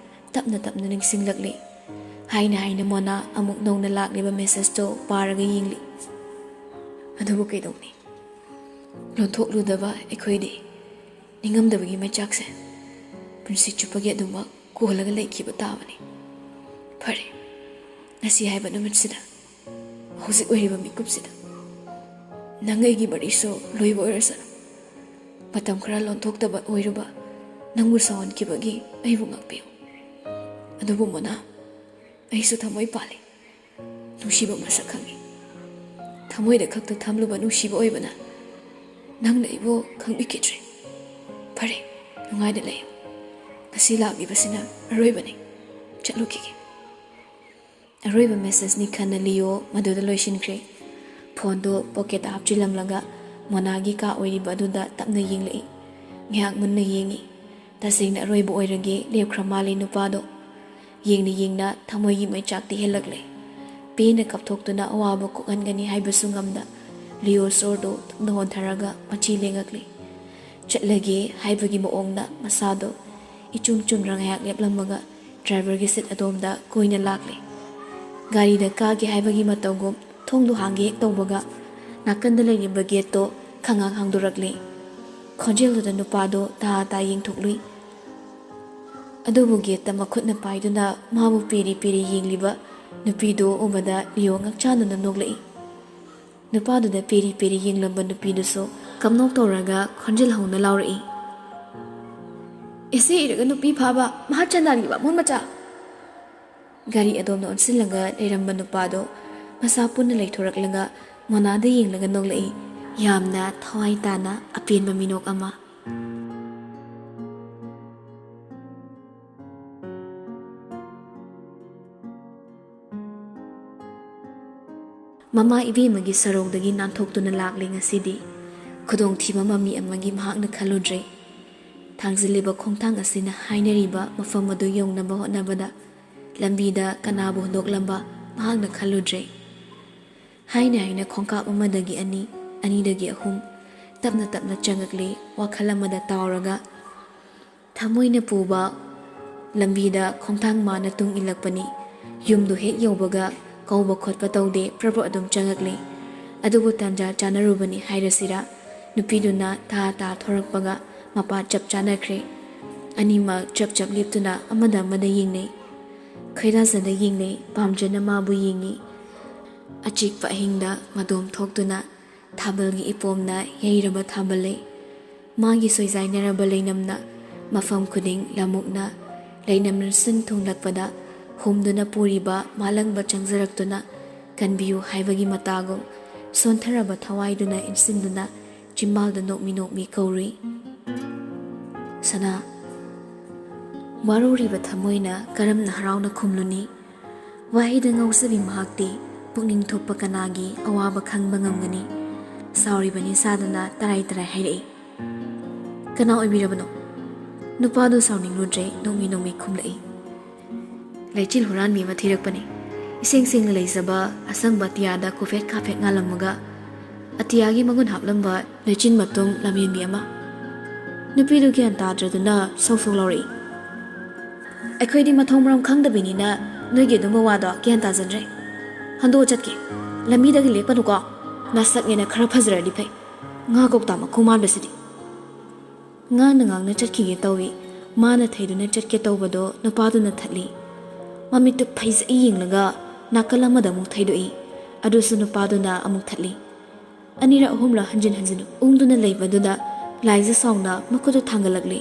ꯇꯞꯅ ꯇꯞꯅ ꯅꯤꯡꯁꯤꯡꯂꯛꯂꯤ꯫ ꯍꯥꯏꯅ ꯍꯥꯏꯅ ꯃꯣꯅꯥ ꯑꯃꯨꯛ ꯅꯧꯅ ꯂꯥꯛꯂꯤꯕ ꯃꯦꯁꯦꯖꯇꯣ ꯄꯥꯔꯒ ꯌꯦꯡꯂꯤ꯫ ꯑꯗꯨꯕꯨ ꯀꯩꯗꯧꯅꯤ? ꯂꯣꯟꯊꯣꯛꯂꯨꯗꯕ ꯑꯩꯈꯣꯏꯗꯤ ꯅꯤꯡꯉꯝꯗꯕꯒꯤ ꯃꯩꯆꯥꯛꯁꯦ ꯄꯨꯟꯁꯤ ꯆꯨꯞꯄꯒꯤ ꯑꯗꯨꯃꯛ ꯀꯣꯜꯂꯒ ꯂꯩꯈꯤꯕ ꯇꯥꯕꯅꯤ꯫ ꯐꯔꯦ, ꯉꯁꯤ ꯍꯥꯏꯕ ꯅꯨꯃꯤꯠꯁꯤꯗ, ꯍꯧꯖꯤꯛ ꯑꯣꯏꯔꯤꯕ ꯃꯤꯀꯨꯞꯁꯤꯗ ꯅꯪ ꯑꯩꯒꯤ ꯃꯔꯤꯁꯨ ꯂꯣꯏꯕ ꯑꯣꯏꯔꯁꯅꯨ꯫ ꯃꯇꯝ ꯈꯔ ꯂꯣꯟꯊꯣꯛꯇꯕ ꯑꯣꯏꯔꯨꯕ ꯅꯪꯕꯨ ꯁꯥꯎꯍꯟꯈꯤꯕꯒꯤ ꯑꯩꯕꯨ ꯉꯥꯛꯄꯤꯌꯨ꯫ ꯑꯗꯨꯕꯨ ꯃꯣꯅꯥ, ꯑꯩꯁꯨ ꯊꯃꯣꯏ ꯄꯥꯜꯂꯤ꯫ ꯅꯨꯡꯁꯤꯕ ꯃꯁꯛ ꯈꯪꯉꯤ꯫ ꯊꯃꯣꯏꯗ ꯈꯛꯇ ꯊꯝꯂꯨꯕ ꯅꯨꯡꯁꯤꯕ ꯑꯣꯏꯕꯅ ꯅꯪꯅ ꯑꯩꯕꯨ ꯈꯪꯕꯤꯈꯤꯗ꯭ꯔꯦ꯫ ꯐꯔꯦ, ꯅꯨꯡꯉꯥꯏꯅ ꯂꯩꯌꯨ꯫ ꯉꯁꯤ ꯂꯥꯛꯂꯤꯕꯁꯤꯅ ꯑꯔꯣꯏꯕꯅꯤ꯫ ꯆꯠꯂꯨꯈꯤꯒꯦ꯫ ꯑꯔꯣꯏꯕ ꯃꯦꯁꯦꯖꯅꯤ ꯈꯟꯅ ꯂꯤꯌꯣ ꯃꯗꯨꯗ ꯂꯣꯏꯁꯤꯟꯈ꯭ꯔꯦ꯫ ꯐꯣꯟꯗꯣ ꯄꯣꯀꯦꯠꯇ ꯍꯥꯞꯆꯤꯜꯂꯝꯂꯒ ꯃꯣꯅꯥꯒꯤ ꯀꯥ ꯑꯣꯏꯔꯤꯕ ꯑꯗꯨꯗ ꯇꯞꯅ ꯌꯦꯡꯂꯛꯏ꯫ ꯉꯥꯏꯍꯥꯛ ꯃꯨꯟꯅ ꯌꯦꯡꯉꯤ꯫ ꯇꯁꯦꯡꯅ ꯑꯔꯣꯏꯕ ꯑꯣꯏꯔꯒꯦ ꯂꯦꯞꯈ꯭ꯔ ꯃꯥꯜꯂꯦ ꯅꯨꯄꯥꯗꯣ꯫ ꯌꯦꯡꯅ ꯌꯦꯡꯅ ꯊꯃꯣꯏꯒꯤ ꯃꯩꯆꯥꯛꯇꯤ ꯍꯦꯜꯂꯛꯂꯦ꯫ ꯄꯦꯟꯅ ꯀꯞꯊꯣꯛꯇꯨꯅ ꯑꯋꯥꯕ ꯀꯣꯛꯍꯟꯒꯅꯤ ꯍꯥꯏꯕꯁꯨ ꯉꯝꯗ ꯂꯤꯌꯣ ꯁꯣꯔꯗꯨ ꯇꯞꯅ ꯍꯣꯟꯊꯔꯒ ꯃꯆꯤ ꯂꯦꯡꯉꯛꯂꯤ꯫ ꯆꯠꯂꯒꯦ ꯍꯥꯏꯕꯒꯤ ꯃꯑꯣꯡꯗ ꯃꯁꯥꯗꯣ ꯏꯆꯨꯝ ꯆꯨꯝꯅ ꯉꯥꯏꯍꯥꯛ ꯂꯦꯞꯂꯝꯃꯒ ꯗ꯭ꯔꯥꯏꯚꯔꯒꯤ ꯁꯤꯠ ꯑꯗꯣꯝꯗ ꯀꯣꯏꯅ ꯂꯥꯛꯂꯦ꯫ ꯒꯥꯔꯤꯗ ꯀꯥꯒꯦ ꯍꯥꯏꯕꯒꯤ ꯃꯇꯧꯒꯨꯝ ꯊꯣꯡꯗꯨ ꯍꯥꯡꯒꯦ ꯍꯦꯛ ꯇꯧꯕꯒ ꯅꯥꯀꯟꯗ ꯂꯩꯔꯤꯕ ꯒꯦꯠꯇꯣ ꯈꯪꯍꯥꯡ ꯍꯥꯡꯗꯣꯔꯛꯂꯦ꯫ ꯈꯣꯟꯖꯦꯜꯗꯨꯗ ꯅꯨꯄꯥꯗꯣ ꯇꯥ ꯇꯥ ꯌꯦꯡꯊꯣꯛꯂꯨꯏ꯫ ꯑꯗꯨꯕꯨ ꯒꯦꯠꯇ ꯃꯈꯨꯠꯅ ꯄꯥꯏꯗꯨꯅ ꯃꯥꯕꯨ ꯄꯦꯔꯤ ꯄꯦꯔꯤ ꯌꯦꯡꯂꯤꯕ ꯅꯨꯄꯤꯗꯨ ꯎꯕꯗ ꯂꯤꯌꯣ ꯉꯛꯆꯥꯟꯅꯅ ꯅꯣꯛꯂꯛꯏ꯫ ꯅꯨꯄꯥꯗꯨꯗ ꯄꯦꯔꯤ ꯄꯦꯔꯤ ꯌꯦꯡꯂꯝꯕ ꯅꯨꯄꯤꯗꯨꯁꯨ ꯀꯝꯅꯣꯛ ꯇꯧꯔꯒ ꯈꯣꯟꯖꯦꯜ ꯍꯧꯅ ꯂꯥꯎꯔꯛꯏ, "ꯏꯆꯦ ꯏꯔꯒ ꯅꯨꯄꯤ ꯐꯥꯕ ꯃꯍꯥ ꯆꯅꯥꯒꯤ ꯕꯥꯃꯣꯟ ꯃꯆꯥ!" ꯒꯥꯔꯤ ꯑꯗꯣꯝꯗ ꯑꯣꯟꯁꯤꯜꯂꯒ ꯂꯩꯔꯝꯕ ꯅꯨꯄꯥꯗꯣ ꯃꯁꯥ ꯄꯨꯟꯅ ꯂꯩꯊꯣꯔꯛꯂꯒ ꯃꯣꯅꯥꯗ ꯌꯦꯡꯂꯒ ꯅꯣꯛꯂꯛꯏ, ꯌꯥꯝꯅ ꯊꯋꯥꯏ ꯇꯥꯅ ꯑꯄꯦꯟꯕ ꯃꯤꯅꯣꯛ ꯑꯃ꯫ ꯃꯃꯥ ꯏꯕꯦꯝꯃꯒꯤ ꯁꯔꯧꯗꯒꯤ ꯅꯥꯟꯊꯣꯛꯇꯨꯅ ꯂꯥꯛꯂꯦ ꯉꯁꯤꯗꯤ꯫ ꯈꯨꯗꯣꯡꯊꯤꯕ ꯃꯃꯤ ꯑꯃꯒꯤ ꯃꯍꯥꯛꯅ ꯈꯜꯂꯨꯗ꯭ꯔꯦ꯫ ꯊꯥꯡꯖꯤꯜꯂꯤꯕ ꯈꯣꯡꯊꯥꯡ ꯑꯁꯤꯅ ꯍꯥꯏꯅꯔꯤꯕ ꯃꯐꯝ ꯑꯗꯨ ꯌꯧꯅꯕ ꯍꯣꯠꯅꯕꯗ ꯂꯝꯕꯤꯗ ꯀꯅꯥꯕꯨ ꯍꯨꯟꯗꯣꯛꯂꯝꯕ ꯃꯍꯥꯛꯅ ꯈꯜꯂꯨꯗ꯭ꯔꯦ꯫ ꯍꯥꯏꯅ ꯍꯥꯏꯅ ꯈꯣꯡꯀꯥꯞ ꯑꯃꯗꯒꯤ ꯑꯅꯤ, ꯑꯅꯤꯗꯒꯤ ꯑꯍꯨꯝ, ꯇꯞꯅ ꯇꯞꯅ ꯆꯪꯉꯛꯂꯦ ꯋꯥꯈꯜ ꯑꯃꯗ ꯇꯥꯎꯔꯒ꯫ ꯊꯃꯣꯏꯅ ꯄꯨꯕ ꯂꯝꯕꯤꯗ ꯈꯣꯡꯊꯥꯡ ꯃꯥꯅ ꯇꯨꯡ ꯏꯜꯂꯛꯄꯅꯤ꯫ ꯌꯨꯝꯗꯨ ꯍꯦꯛ ꯌꯧꯕꯒ ꯀꯧꯕ ꯈꯣꯠꯄ ꯇꯧꯗꯦ, ꯄ꯭ꯔꯞ ꯄ꯭ꯔꯞ ꯑꯗꯨꯝ ꯆꯪꯉꯛꯂꯦ꯫ ꯑꯗꯨꯕꯨ ꯇꯥꯟꯖꯥ ꯆꯥꯅꯔꯨꯕꯅꯤ ꯍꯥꯏꯔꯁꯤꯔꯥ, ꯅꯨꯄꯤꯗꯨꯅ ꯇꯥ ꯇꯥ ꯊꯣꯔꯛꯄꯒ ꯃꯄꯥ ꯆꯞ ꯆꯥꯅꯈ꯭ꯔꯦ꯫ ꯑꯅꯤꯃꯛ ꯆꯞ ꯆꯞ ꯂꯦꯞꯇꯨꯅ ꯑꯃꯗ ꯑꯃꯗ ꯌꯦꯡꯅꯩ꯫ ꯈꯣꯏꯗꯥꯖꯅ ꯌꯦꯡꯅꯩ, ꯄꯥꯝꯖꯅ ꯃꯥꯕꯨ ꯌꯦꯡꯉꯤ꯫ ꯑꯆꯤꯛꯄ ꯑꯍꯤꯡꯗ ꯃꯗꯣꯝ ꯊꯣꯛꯇꯨꯅ ꯊꯥꯕꯜꯒꯤ ꯏꯄꯣꯝꯅ ꯌꯩꯔꯕ ꯊꯥꯕꯜ ꯂꯩ꯫ ꯃꯥꯒꯤ ꯁꯣꯏꯖꯥꯏꯅꯔꯕ ꯂꯩꯅꯝꯅ ꯃꯐꯝ ꯈꯨꯗꯤꯡ ꯂꯃꯨꯛꯅ ꯂꯩꯅꯝ ꯂꯩꯁꯤꯟ ꯊꯨꯡꯂꯛꯄꯗ ꯍꯨꯝꯗꯨꯅ ꯄꯨꯔꯤꯕ ꯃꯥꯂꯪꯕ ꯆꯪꯖꯔꯛꯇꯨꯅ ꯀꯟꯕꯤꯌꯨ ꯍꯥꯏꯕꯒꯤ ꯃꯇꯥꯒꯨꯝ ꯁꯣꯟꯊꯔꯕ ꯊꯋꯥꯏꯗꯨꯅ ꯏꯟꯁꯤꯟꯗꯨꯅ ꯆꯤꯝꯕꯥꯜꯗ ꯅꯣꯛꯃꯤ ꯅꯣꯛꯃꯤ ꯀꯧꯔꯨꯏ꯫ ꯁꯅꯥ, ꯋꯥꯔꯧꯔꯤꯕ ꯊꯃꯣꯏꯅ ꯀꯔꯝꯅ ꯍꯔꯥꯎꯅ ꯈꯨꯝꯂꯨꯅꯤ? ꯋꯥꯍꯩꯗ ꯉꯥꯎꯖꯕꯤ ꯃꯍꯥꯛꯇꯤ ꯄꯨꯛꯅꯤꯡ ꯊꯨꯞꯄ ꯀꯅꯥꯒꯤ ꯑꯋꯥꯕ ꯈꯪꯕ ꯉꯝꯒꯅꯤ? ꯁꯥꯎꯔꯤꯕꯅꯤ ꯁꯥꯗꯨꯅ ꯇꯔꯥꯏ ꯇꯔꯥꯏ ꯍꯥꯏꯔꯛꯏ꯫ "ꯀꯅꯥ ꯑꯣꯏꯕꯤꯔꯕꯅꯣ?" ꯅꯨꯄꯥꯗꯨ ꯁꯥꯎꯅꯤꯡꯂꯨꯗ꯭ꯔꯦ, ꯅꯣꯡꯃꯤ ꯅꯣꯡꯃꯤ ꯈꯨꯝꯂꯛꯏ꯫ "ꯂꯩꯆꯤꯜ ꯍꯨꯔꯥꯟꯕꯤ ꯑꯃ ꯊꯤꯔꯛꯄꯅꯤ꯫ ꯏꯁꯦꯡ ꯁꯦꯡꯅ ꯂꯩꯖꯕ ꯑꯁꯪꯕ ꯑꯇꯤꯌꯥꯗ ꯀꯨꯐꯦꯠ ꯀꯥꯐꯦꯠ ꯉꯥꯜꯂꯝꯃꯒ, ꯑꯇꯤꯌꯥꯒꯤ ꯃꯒꯨꯟ ꯍꯥꯞꯂꯝꯕ ꯂꯩꯆꯤꯟ ꯃꯇꯨꯝ ꯂꯝꯍꯦꯟꯕꯤ ꯑꯃ꯫" ꯅꯨꯄꯤꯗꯨ ꯒ꯭ꯌꯥꯟ ꯇꯥꯗ꯭ꯔꯗꯨꯅ ꯁꯧ ꯁꯧ ꯂꯥꯎꯔꯛꯏ꯫ "ꯑꯩꯈꯣꯏꯗꯤ ꯃꯊꯣꯡ ꯃꯔꯝ ꯈꯪꯗꯕꯤꯅꯤꯅ ꯅꯣꯏꯒꯤ ꯑꯗꯨꯝꯕ ꯋꯥꯗꯣ ꯒ꯭ꯌꯥꯟ ꯇꯥꯖꯗ꯭ꯔꯦ꯫ ꯍꯟꯗꯣꯛꯑ ꯆꯠꯀꯦ꯫ ꯂꯝꯕꯤꯗꯒꯤ ꯂꯦꯞꯀꯅꯨꯀꯣ꯫ ꯅꯁꯛꯅꯦꯅ ꯈꯔ ꯐꯖꯔꯗꯤ ꯐꯩ꯫ ꯉꯥ ꯀꯧꯇꯥ ꯃꯈꯨ ꯃꯥꯟꯕꯁꯤꯗꯤ꯫" ꯉꯥꯡꯅ ꯉꯥꯡꯅ ꯆꯠꯈꯤꯒꯦ ꯇꯧꯏ꯫ ꯃꯥꯅ ꯊꯩꯗꯨꯅ ꯆꯠꯀꯦ ꯇꯧꯕꯗꯣ ꯅꯨꯄꯥꯗꯨꯅ ꯊꯠꯂꯤ꯫ ꯃꯃꯤꯠꯇꯨ ꯐꯩꯖꯩ ꯌꯦꯡꯂꯒ ꯅꯥꯀꯜ ꯑꯃꯗ ꯑꯃꯨꯛ ꯊꯩꯗꯣꯛꯏ꯫ ꯑꯗꯨꯁꯨ ꯅꯨꯄꯥꯗꯨꯅ ꯑꯃꯨꯛ ꯊꯠꯂꯤ꯫ ꯑꯅꯤꯔꯛ ꯑꯍꯨꯝꯂꯛ ꯍꯟꯖꯤꯟ ꯍꯟꯖꯤꯟ ꯎꯪꯗꯨꯅ ꯂꯩꯕꯗꯨꯗ ꯂꯥꯏꯖ ꯁꯥꯎꯅ ꯃꯈꯨꯠꯇꯨ ꯊꯥꯡꯒꯠꯂꯛꯂꯤ꯫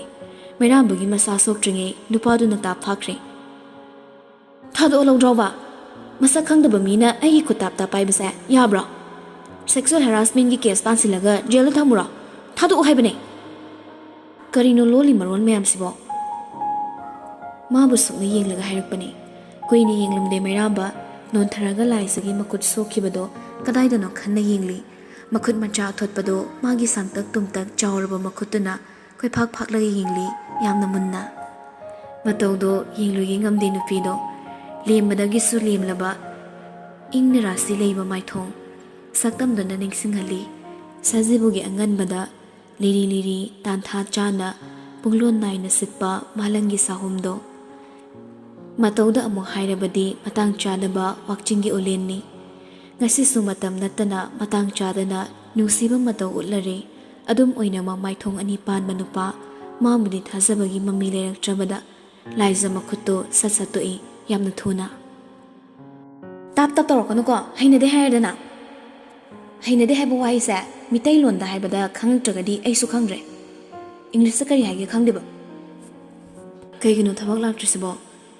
ꯃꯩꯔꯥꯝꯕꯒꯤ ꯃꯁꯥ ꯁꯣꯛꯇ꯭ꯔꯤꯉꯩ ꯅꯨꯄꯥꯗꯨꯅ ꯇꯥꯞ ꯐꯥꯈ꯭ꯔꯦ꯫ "ꯊꯥꯗꯣꯛꯑꯣ ꯂꯧꯗ꯭ꯔꯥꯎꯕ! ꯃꯁꯛ ꯈꯪꯗꯕ ꯃꯤꯅ ꯑꯩꯒꯤ ꯈꯨꯠ ꯇꯥꯞ ꯇꯥꯞ ꯄꯥꯏꯕꯁꯦ ꯌꯥꯕ꯭ꯔꯣ? Sexual harassmentꯀꯤ case ꯄꯥꯟꯁꯤꯜꯂꯒ ꯖꯦꯜꯗ ꯊꯝꯃꯨꯔꯣ? ꯊꯥꯗꯣꯛꯑꯣ ꯍꯥꯏꯕꯅꯦ!" "ꯀꯔꯤꯅꯣ ꯂꯣꯜꯂꯤ ꯃꯔꯣꯜ ꯃꯌꯥꯝꯁꯤꯕꯣ?" ꯃꯥꯕꯨ ꯁꯨꯛꯅ ꯌꯦꯡꯂꯒ ꯍꯥꯏꯔꯛꯄꯅꯤ꯫ ꯀꯨꯏꯅ ꯌꯦꯡꯂꯝꯗꯦ ꯃꯩꯔꯥꯝꯕ, ꯅꯣꯟꯊꯔꯒ ꯂꯥꯏꯖꯒꯤ ꯃꯈꯨꯠ ꯁꯣꯛꯈꯤꯕꯗꯣ ꯀꯗꯥꯏꯗꯅꯣ ꯈꯟꯅ ꯌꯦꯡꯂꯤ꯫ ꯃꯈꯨꯠ ꯃꯆꯥ ꯑꯊꯣꯠꯄꯗꯣ ꯃꯥꯒꯤ ꯁꯥꯡꯇꯛ ꯇꯨꯝꯇꯛ ꯆꯥꯎꯔꯕ ꯃꯈꯨꯠꯇꯨꯅ ꯀꯣꯏꯐꯥꯛ ꯐꯥꯛꯂꯒ ꯌꯦꯡꯂꯤ ꯌꯥꯝꯅ ꯃꯨꯟꯅ꯫ ꯃꯇꯧꯗꯣ ꯌꯦꯡꯂꯨ ꯌꯦꯡꯉꯝꯗꯦ ꯅꯨꯄꯤꯗꯣ꯫ ꯂꯦꯝꯕꯗꯒꯤꯁꯨ ꯂꯦꯝꯂꯕ, ꯏꯪꯅ ꯔꯥꯁꯤ ꯂꯩꯕ ꯃꯥꯏꯊꯣꯡ꯫ ꯁꯛꯇꯝꯗꯨꯅ ꯅꯤꯡꯁꯤꯡꯍꯜꯂꯤ ꯁꯖꯤꯕꯨꯒꯤ ꯑꯉꯟꯕꯗ ꯂꯤꯔꯤ ꯂꯤꯔꯤ ꯇꯥꯟꯊꯥ ꯆꯥꯅ ꯄꯨꯡꯂꯣꯟ ꯅꯥꯏꯅ ꯁꯤꯠꯄ ꯃꯥꯂꯪꯒꯤ ꯁꯥꯍꯨꯝꯗꯣ꯫ ꯃꯇꯧꯗ ꯑꯃꯨꯛ ꯍꯥꯏꯔꯕꯗꯤ ꯃꯇꯥꯡ ꯆꯥꯗꯕ ꯋꯥꯛꯆꯤꯡꯒꯤ ꯎꯂꯦꯟꯅꯤ꯫ ꯉꯁꯤꯁꯨ ꯃꯇꯝ ꯅꯠꯇꯅ ꯃꯇꯥꯡ ꯆꯥꯗꯅ ꯅꯨꯡꯁꯤꯕ ꯃꯇꯧ ꯎꯠꯂꯔꯦ꯫ ꯑꯗꯨꯝ ꯑꯣꯏꯅꯃꯛ ꯃꯥꯏꯊꯣꯡ ꯑꯅꯤ ꯄꯥꯟꯕ ꯅꯨꯄꯥ ꯃꯥꯕꯨꯗꯤ ꯊꯥꯖꯕꯒꯤ ꯃꯃꯤ ꯂꯩꯔꯛꯇ꯭ꯔꯕꯗ ꯂꯥꯏꯖ ꯃꯈꯨꯠꯇꯨ ꯁꯠ ꯁꯠ ꯇꯣꯛꯏ ꯌꯥꯝꯅ ꯊꯨꯅ꯫ "ꯇꯥꯞ ꯇꯥꯞ ꯇꯧꯔꯛꯀꯅꯨꯀꯣ, ꯍꯩꯅꯗꯦ ꯍꯥꯏꯔꯗꯅ꯫" "ꯍꯩꯅꯗꯦ ꯍꯥꯏꯕ ꯋꯥꯍꯩꯁꯦ ꯃꯤꯇꯩꯂꯣꯟꯗ ꯍꯥꯏꯕꯗ ꯈꯪꯉꯛꯇ꯭ꯔꯒꯗꯤ ꯑꯩꯁꯨ ꯈꯪꯗ꯭ꯔꯦ꯫ ꯏꯪꯂꯤꯁꯇ ꯀꯔꯤ ꯍꯥꯏꯒꯦ ꯈꯪꯗꯦꯕ꯫" "ꯀꯩꯒꯤꯅꯣ ꯊꯕꯛ ꯂꯥꯛꯇ꯭ꯔꯤꯁꯤꯕꯣ?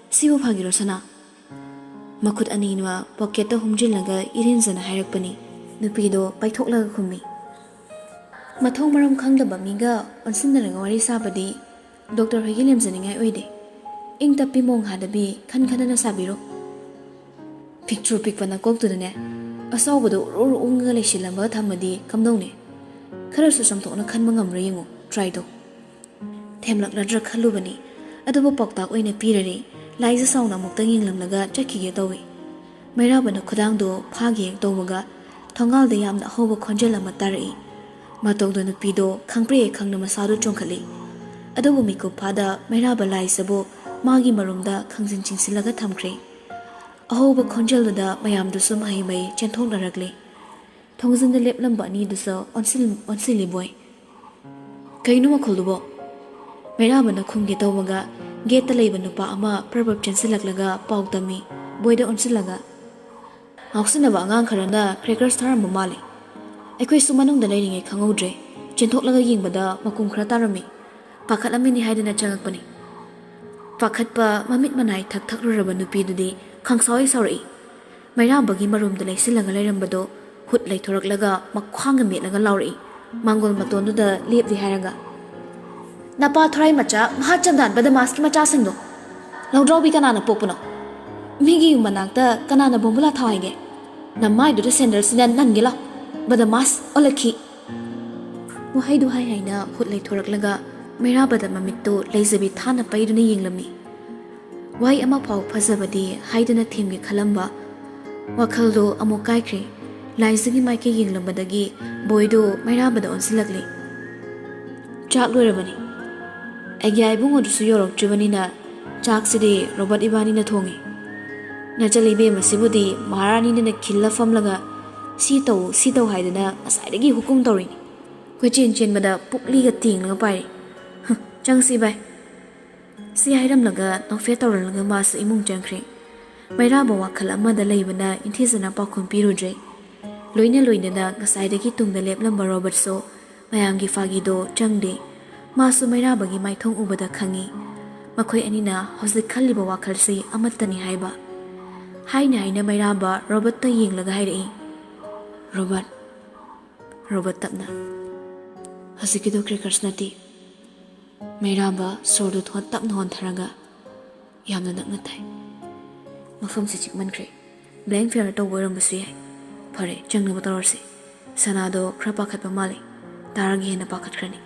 ꯁꯤꯕꯨ ꯐꯥꯒꯤꯔꯣ, ꯁꯅꯥ?" ꯃꯈꯨꯠ ꯑꯅꯤꯃꯛ ꯄꯣꯀꯦꯠꯇ ꯍꯨꯝꯖꯤꯜꯂꯒ ꯏꯔꯦꯟꯖꯅ ꯍꯥꯏꯔꯛꯄꯅꯤ꯫ ꯅꯨꯄꯤꯗꯣ ꯄꯥꯏꯊꯣꯛꯂꯒ ꯈꯨꯝꯃꯤ, "ꯃꯊꯣꯡ ꯃꯔꯝ ꯈꯪꯗꯕ ꯃꯤꯒ ꯑꯣꯟꯁꯤꯟꯅꯔꯒ ꯋꯥꯔꯤ ꯁꯥꯕꯗꯤ ꯗꯣꯛꯇꯔ ꯍꯣꯏꯒꯤ ꯂꯦꯝꯖꯅꯤꯡꯉꯥꯏ ꯑꯣꯏꯗꯦ꯫ ꯏꯪ ꯇꯞꯄꯤ, ꯃꯣꯡ ꯍꯥꯗꯕꯤ, ꯈꯟ ꯈꯟꯗꯅ ꯁꯥꯕꯤꯔꯣ꯫ ꯄꯤꯛꯇ꯭ꯔꯨ ꯄꯤꯛꯄ ꯅꯀꯣꯛꯇꯨꯗꯅꯦ, ꯑꯁꯥꯎꯕꯗꯣ ꯎꯔꯨ ꯎꯔꯨ ꯎꯪꯉꯒ ꯂꯩꯁꯤꯜꯂꯝꯃꯒ ꯊꯝꯃꯗꯤ ꯀꯝꯗꯧꯅꯤ? ꯈꯔꯁꯨ ꯆꯥꯝꯊꯣꯛꯅ ꯈꯟꯕ ꯉꯝꯕ꯭ꯔꯥ ꯌꯦꯡꯉꯨ, ꯇ꯭ꯔꯥꯏꯗꯣ꯫" ꯊꯦꯝꯂꯛꯂꯗ꯭ꯔꯥ ꯈꯜꯂꯨꯕꯅꯤ, ꯑꯗꯨꯕꯨ ꯄꯥꯎꯇꯥꯛ ꯑꯣꯏꯅ ꯄꯤꯔꯔꯦ꯫ ꯂꯥꯏꯖ ꯁꯥꯎꯅ ꯑꯃꯨꯛꯇꯪ ꯌꯦꯡꯂꯝꯂꯒ ꯆꯠꯈꯤꯒꯦ ꯇꯧꯏ꯫ ꯃꯩꯔꯥꯕꯅ ꯈꯨꯗꯥꯡꯗꯣ ꯐꯥꯒꯦ ꯍꯦꯛ ꯇꯧꯕꯒ ꯊꯣꯡꯒꯥꯜꯗ ꯌꯥꯝꯅ ꯑꯍꯧꯕ ꯈꯣꯟꯖꯦꯜ ꯑꯃ ꯇꯥꯔꯛꯏ꯫ ꯃꯇꯧꯗ ꯅꯨꯄꯤꯗꯣ ꯈꯪꯄ꯭ꯔꯦ ꯈꯪꯅ ꯃꯁꯥꯗꯣ ꯆꯣꯡꯈꯠꯂꯤ꯫ ꯑꯗꯨꯕꯨ ꯃꯤꯀꯨꯞ ꯐꯥꯗ ꯃꯩꯔꯥꯕ ꯂꯥꯏꯖꯕꯨ ꯃꯥꯒꯤ ꯃꯔꯨꯝꯗ ꯈꯪꯖꯤꯟ ꯆꯤꯡꯁꯤꯜꯂꯒ ꯊꯝꯈ꯭ꯔꯦ꯫ ꯑꯍꯧꯕ ꯈꯣꯟꯖꯦꯜꯗꯨꯗ ꯃꯌꯥꯝꯗꯨꯁꯨ ꯃꯍꯩ ꯃꯍꯩ ꯆꯦꯟꯊꯣꯛꯅꯔꯛꯂꯤ꯫ ꯊꯣꯡꯖꯤꯟꯗ ꯂꯦꯞꯂꯝꯕ ꯑꯅꯤꯗꯨꯁꯨ ꯑꯣꯟꯁꯤꯜ-, ꯑꯣꯟꯁꯤꯜꯂꯤ ꯕꯣꯏ꯫ "ꯀꯩꯅꯣ ꯃꯈꯣꯜꯗꯨꯕꯣ?" ꯃꯩꯔꯥꯕꯅ ꯈꯨꯝꯒꯦ ꯇꯧꯕꯒ, ꯒꯦꯠꯇ ꯂꯩꯕ ꯅꯨꯄꯥ ꯑꯃ ꯄ꯭ꯔꯞ ꯄ꯭ꯔꯞ ꯆꯦꯟꯁꯤꯜꯂꯛꯂꯒ ꯄꯥꯎ ꯇꯝꯃꯤ, ꯕꯣꯏꯗ ꯑꯣꯟꯁꯤꯜꯂꯒ꯫ "ꯉꯥꯎꯁꯤꯟꯅꯕ ꯑꯉꯥꯡ ꯈꯔꯅ crackers ꯊꯥꯔꯝꯕ ꯃꯥꯜꯂꯦ꯫ ꯑꯩꯈꯣꯏꯁꯨ ꯃꯅꯨꯡꯗ ꯂꯩꯔꯤꯉꯩ ꯈꯪꯍꯧꯗ꯭ꯔꯦ꯫ ꯆꯦꯟꯊꯣꯛꯂꯒ ꯌꯦꯡꯕꯗ ꯃꯀꯨꯝ ꯈꯔ ꯇꯥꯔꯝꯃꯤ꯫ ꯄꯥꯈꯠꯂꯝꯃꯤꯅꯤ ꯍꯥꯏꯗꯨꯅ ꯆꯪꯉꯛꯄꯅꯤ꯫" ꯄꯥꯈꯠꯄ ꯃꯃꯤꯠ ꯃꯅꯥꯏ ꯊꯛ ꯊꯛꯂꯨꯔꯕ ꯅꯨꯄꯤꯗꯨꯗꯤ ꯈꯪꯁꯥꯎ ꯍꯦꯛ ꯁꯥꯎꯔꯛꯏ꯫ ꯃꯩꯔꯥꯕꯒꯤ ꯃꯔꯨꯝꯗ ꯂꯩꯁꯤꯜꯂꯒ ꯂꯩꯔꯝꯕꯗꯣ ꯍꯨꯠ ꯂꯩꯊꯣꯔꯛꯂꯒ ꯃꯈ꯭ꯋꯥꯡꯒ ꯃꯦꯠꯂꯒ ꯂꯥꯎꯔꯛꯏ, ꯃꯥꯡꯒꯣꯜ ꯃꯇꯣꯟꯗꯨꯗ ꯂꯦꯞꯂꯤ ꯍꯥꯏꯔꯒ꯫ "ꯅꯄꯥ ꯊꯣꯔꯥꯏ ꯃꯆꯥ, ꯃꯍꯥ ꯆꯟꯗꯥꯟ ꯕꯗꯃꯥꯁꯀꯤ ꯃꯆꯥꯁꯤꯡꯗꯣ! ꯂꯧꯗ꯭ꯔꯥꯎꯕꯤ ꯀꯅꯥꯅ ꯄꯣꯛꯄꯅꯣ? ꯃꯤꯒꯤ ꯌꯨꯝ ꯃꯅꯥꯛꯇ ꯀꯅꯥꯅ ꯕꯣꯝꯕꯨꯂꯥ ꯊꯥꯎ ꯍꯥꯏꯒꯦ? ꯅꯃꯥꯏꯗꯨꯗ ꯁꯦꯟꯗꯜꯁꯤꯅ ꯅꯟꯒꯦ ꯂꯥꯎ, ꯕꯗꯃꯥꯁ ꯑꯣꯜꯂꯛꯈꯤ!" ꯋꯥꯍꯩꯗꯨ ꯍꯥꯏ ꯍꯥꯏꯅ ꯍꯨꯠ ꯂꯩꯊꯣꯔꯛꯂꯒ ꯃꯩꯔꯥꯕꯗ ꯃꯃꯤꯠꯇꯨ ꯂꯩꯖꯕꯤ ꯊꯥꯅ ꯄꯩꯗꯨꯅ ꯌꯦꯡꯂꯝꯃꯤ꯫ ꯋꯥꯍꯩ ꯑꯃꯐꯥꯎ ꯐꯖꯕꯗꯤ ꯍꯥꯏꯗꯨꯅ ꯊꯦꯝꯒꯦ ꯈꯜꯂꯝꯕ ꯋꯥꯈꯜꯗꯨ ꯑꯃꯨꯛ ꯀꯥꯏꯈ꯭ꯔꯦ꯫ ꯂꯥꯏꯖꯒꯤ ꯃꯥꯏꯀꯩ ꯌꯦꯡꯂꯝꯕꯗꯒꯤ ꯕꯣꯏꯗꯨ ꯃꯩꯔꯥꯕꯗ ꯑꯣꯟꯁꯤꯜꯂꯛꯂꯦ꯫ "ꯆꯥꯛ ꯂꯣꯏꯔꯕꯅꯤ꯫ ꯑꯩꯒꯤ ꯏꯕꯨꯡꯉꯣꯗꯨꯁꯨ ꯌꯧꯔꯛꯇ꯭ꯔꯤꯕꯅꯤꯅ ꯆꯥꯛꯁꯤꯗꯤ ꯔꯣꯕꯔꯠ ꯏꯕꯥꯅꯤꯅ ꯊꯣꯡꯉꯤ꯫ ꯅꯆꯜ ꯏꯕꯦꯝ ꯑꯁꯤꯕꯨꯗꯤ ꯃꯍꯥꯔꯥꯅꯤꯅ ꯈꯤꯜꯂ ꯐꯝꯂꯒ ꯁꯤ ꯇꯧ, ꯁꯤ ꯇꯧ ꯍꯥꯏꯗꯅ ꯉꯁꯥꯏꯗꯒꯤ ꯍꯨꯀꯨꯝ ꯇꯧꯔꯤꯅꯤ꯫ ꯀꯣꯏꯆꯦꯟ ꯆꯦꯟꯕꯗ ꯄꯨꯛꯂꯤꯒ ꯇꯦꯡꯂꯒ ꯄꯥꯏꯔꯤ꯫ ꯍ, ꯆꯪꯁꯤ ꯚꯥꯏ꯫" ꯁꯤ ꯍꯥꯏꯔꯝꯂꯒ ꯅꯣꯛꯐꯦꯠ ꯇꯧꯔꯝꯂꯒ ꯃꯥꯁꯨ ꯏꯃꯨꯡ ꯆꯪꯈ꯭ꯔꯦ꯫ ꯃꯩꯔꯥꯕ ꯋꯥꯈꯜ ꯑꯃꯗ ꯂꯩꯕꯅ ꯏꯟꯊꯤꯖꯅ ꯄꯥꯎꯈꯨꯝ ꯄꯤꯔꯨꯗ꯭ꯔꯦ꯫ ꯂꯣꯏꯅ ꯂꯣꯏꯅꯅ ꯉꯁꯥꯏꯗꯒꯤ ꯇꯨꯡꯗ ꯂꯦꯞꯂꯝꯕ ꯔꯣꯕꯔꯠꯁꯨ ꯃꯌꯥꯝꯒꯤ ꯐꯥꯒꯤꯗꯣ ꯆꯪꯗꯦ꯫ ꯃꯥꯁꯨ ꯃꯩꯔꯥꯕꯒꯤ ꯃꯥꯏꯊꯣꯡ ꯎꯕꯗ ꯈꯪꯏ꯫ ꯑꯩꯈꯣꯏ ꯑꯅꯤꯅ ꯍꯧꯖꯤꯛ ꯈꯜꯂꯤꯕ ꯋꯥꯈꯜꯁꯤ ꯑꯃꯠꯇꯅꯤ ꯍꯥꯏꯕ꯫ ꯍꯥꯏꯅ ꯍꯥꯏꯅ ꯃꯩꯔꯥꯕ ꯔꯣꯕꯔꯠꯇ ꯌꯦꯡꯂꯒ ꯍꯥꯏꯔꯛꯏ, "ꯔꯣꯕꯔꯠ꯫" ꯔꯣꯕꯔꯠ ꯇꯞꯅ, "ꯍꯧꯖꯤꯛꯀꯤꯗꯣ crackers ꯅꯠꯇꯦ꯫" ꯃꯩꯔꯥꯕ ꯁꯣꯔꯗꯨ ꯊꯣꯟ-, ꯇꯞꯅ ꯍꯣꯟꯊꯔꯒ, "ꯌꯥꯝꯅ ꯅꯛꯅ ꯇꯥꯏ꯫ ꯃꯐꯝꯁꯤ ꯆꯤꯛꯃꯟꯈ꯭ꯔꯦ꯫ Blank fire ꯇꯧꯕ ꯑꯣꯏꯔꯝꯕꯁꯨ ꯌꯥꯏ꯫ ꯐꯔꯦ, ꯆꯪꯅꯕ ꯇꯧꯔꯁꯤ꯫" ꯁꯅꯥꯗꯣ ꯈꯔ ꯄꯥꯈꯠꯄ ꯃꯥꯜꯂꯤ꯫ ꯇꯥꯔꯒ ꯍꯦꯟꯅ ꯄꯥꯈꯠꯈ꯭ꯔꯅꯤ꯫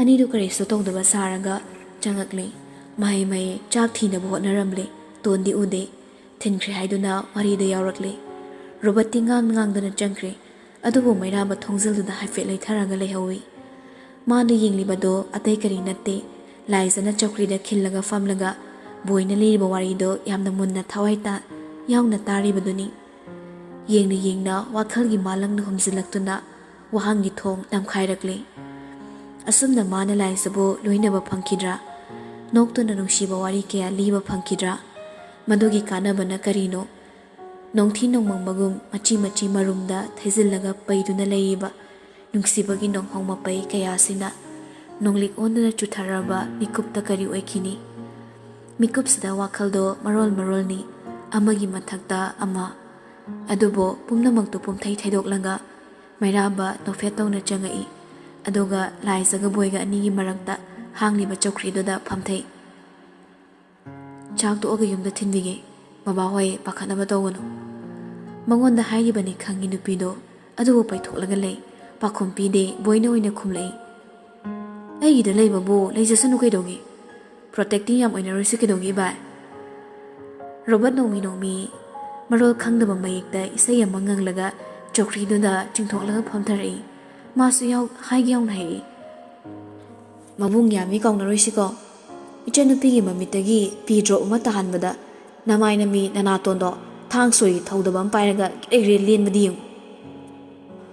ꯑꯅꯤꯗꯨ ꯀꯔꯤꯁꯨ ꯇꯧꯗꯕ ꯁꯥꯔꯒ ꯆꯪꯉꯛꯂꯤ꯫ ꯃꯍꯩ ꯃꯍꯩ ꯆꯥꯛ ꯊꯤꯅꯕ ꯍꯣꯠꯅꯔꯝꯂꯤ꯫ ꯇꯣꯟꯗꯤ ꯎꯗꯦ꯫ ꯊꯤꯟꯈ꯭ꯔꯦ ꯍꯥꯏꯗꯨꯅ ꯋꯥꯔꯤꯗ ꯌꯥꯎꯔꯛꯂꯤ꯫ ꯔꯣꯕꯔꯠꯇꯤ ꯉꯥꯡ ꯉꯥꯡꯗꯅ ꯆꯪꯈ꯭ꯔꯦ꯫ ꯑꯗꯨꯕꯨ ꯃꯩꯔꯥꯕ ꯊꯣꯡꯖꯤꯜꯗꯨꯗ ꯍꯥꯏꯐꯦꯠ ꯂꯩꯊꯔꯒ ꯂꯩꯍꯧꯏ꯫ ꯃꯥꯅ ꯌꯦꯡꯂꯤꯕꯗꯣ ꯑꯇꯩ ꯀꯔꯤ ꯅꯠꯇꯦ, ꯂꯥꯏꯖꯅ ꯆꯧꯀ꯭ꯔꯤꯗ ꯈꯤꯜꯂꯒ ꯐꯝꯂꯒ ꯕꯣꯏꯅ ꯂꯤꯔꯤꯕ ꯋꯥꯔꯤꯗꯣ ꯌꯥꯝꯅ ꯃꯨꯟꯅ ꯊꯋꯥꯏ ꯇꯥ-, ꯌꯥꯎꯅ ꯇꯥꯔꯤꯕꯗꯨꯅꯤ꯫ ꯌꯦꯡꯅ ꯌꯦꯡꯅ ꯋꯥꯈꯜꯒꯤ ꯃꯥꯂꯪꯅ ꯍꯨꯝꯖꯤꯜꯂꯛꯇꯨꯅ ꯋꯥꯍꯪꯒꯤ ꯊꯣꯡ ꯅꯝꯈꯥꯏꯔꯛꯂꯤ꯫ ꯑꯁꯨꯝꯅ ꯃꯥꯅ ꯂꯥꯏꯖꯕꯨ ꯂꯣꯏꯅꯕ ꯐꯪꯈꯤꯗ꯭ꯔꯥ? ꯅꯣꯛꯇꯨꯅ ꯅꯨꯡꯁꯤꯕ ꯋꯥꯔꯤ ꯀꯌꯥ ꯂꯤꯕ ꯐꯪꯈꯤꯗ꯭ꯔꯥ? ꯃꯗꯨꯒꯤ ꯀꯥꯟꯅꯕꯅ ꯀꯔꯤꯅꯣ? ꯅꯣꯡꯊꯤ ꯅꯣꯡꯃꯪꯕꯒꯨꯝ ꯃꯆꯤ ꯃꯆꯤ ꯃꯔꯨꯝꯗ ꯊꯩꯖꯤꯜꯂꯒ ꯄꯩꯗꯨꯅ ꯂꯩꯔꯤꯕ ꯅꯨꯡꯁꯤꯕꯒꯤ ꯅꯣꯡꯍꯧ ꯃꯄꯩ ꯀꯌꯥꯁꯤꯅ ꯅꯣꯡꯂꯤꯛ ꯑꯣꯟꯗꯨꯅ ꯆꯨꯊꯔꯕ ꯃꯤꯀꯨꯞꯇ ꯀꯔꯤ ꯑꯣꯏꯈꯤꯅꯤ? ꯃꯤꯀꯨꯞꯁꯤꯗ ꯋꯥꯈꯜꯗꯣ ꯃꯔꯣꯜ ꯃꯔꯣꯜꯅꯤ, ꯑꯃꯒꯤ ꯃꯊꯛꯇ ꯑꯃ꯫ ꯑꯗꯨꯕꯨ ꯄꯨꯝꯅꯃꯛꯇꯨ ꯄꯨꯝꯊꯩ ꯊꯩꯗꯣꯛꯂꯒ ꯃꯩꯔꯥꯕ ꯅꯣꯛꯐꯦꯠ ꯇꯧꯅ ꯆꯪꯉꯛꯏ꯫ ꯑꯗꯨꯒ ꯂꯥꯏꯖꯒ ꯕꯣꯏꯒ ꯑꯅꯤꯒꯤ ꯃꯔꯛꯇ ꯍꯥꯡꯂꯤꯕ ꯆꯧꯀ꯭ꯔꯤꯗꯨꯗ ꯐꯝꯊꯩ꯫ "ꯆꯥꯛ ꯇꯣꯛꯑꯒ ꯌꯨꯝꯗ ꯊꯤꯟꯕꯤꯒꯦ꯫ ꯕꯕꯥꯍꯣꯏ ꯄꯥꯈꯠꯅꯕ ꯇꯧꯒꯅꯨ꯫" ꯃꯉꯣꯟꯗ ꯍꯥꯏꯔꯤꯕꯅꯤ ꯈꯪꯉꯤ ꯅꯨꯄꯤꯗꯣ, ꯑꯗꯨꯕꯨ ꯄꯩꯊꯣꯛꯂꯒ ꯂꯩ꯫ ꯄꯥꯈꯨꯝ ꯄꯤꯗꯦ, ꯕꯣꯏꯅ ꯑꯣꯏꯅ ꯈꯨꯝꯂꯛꯏ꯫ "ꯑꯩꯒꯤꯗ ꯂꯩꯕꯕꯨ ꯂꯩꯖꯁꯅꯨ ꯀꯩꯗꯧꯒꯦ? Protecting ꯌꯥꯝ ꯑꯣꯏꯅꯔꯣꯏꯁꯤ ꯀꯩꯗꯧꯒꯦ ꯏꯕꯥꯏ?" ꯔꯣꯕꯔꯠ ꯅꯣꯡꯃꯤ ꯅꯣꯡꯃꯤ ꯃꯔꯣꯜ ꯈꯪꯗꯕ ꯃꯌꯦꯛꯇ ꯏꯁꯩ ꯑꯃ ꯉꯪꯂꯒ ꯆꯧꯀ꯭ꯔꯤꯗꯨꯗ ꯆꯤꯡꯊꯣꯛꯂꯒ ꯐꯝꯊꯔꯛꯏ꯫ ꯃꯥꯁꯨ ꯌꯥꯎ-, ꯍꯥꯏꯒꯦ ꯌꯥꯎꯅ ꯍꯥꯏꯔꯛꯏ꯫ "ꯃꯕꯨꯡ ꯌꯥꯝꯃꯤ ꯀꯥꯎꯅꯔꯣꯏꯁꯤꯀꯣ꯫ ꯏꯆꯟꯅꯨꯄꯤꯒꯤ ꯃꯃꯤꯠꯇꯒꯤ ꯄꯤ drop ꯑꯃ ꯇꯥꯍꯟꯕꯗ ꯅꯃꯥꯏ ꯅꯃꯤ ꯅꯅꯥꯇꯣꯟꯗꯣ ꯊꯥꯡ ꯁꯣꯔꯤ ꯊꯧꯗꯕ ꯑꯃ ꯄꯥꯏꯔꯒ ꯒ꯭ꯔꯦ ꯒ꯭ꯔꯦ ꯂꯦꯟꯕꯗꯤ ꯌꯦꯡꯉꯨ꯫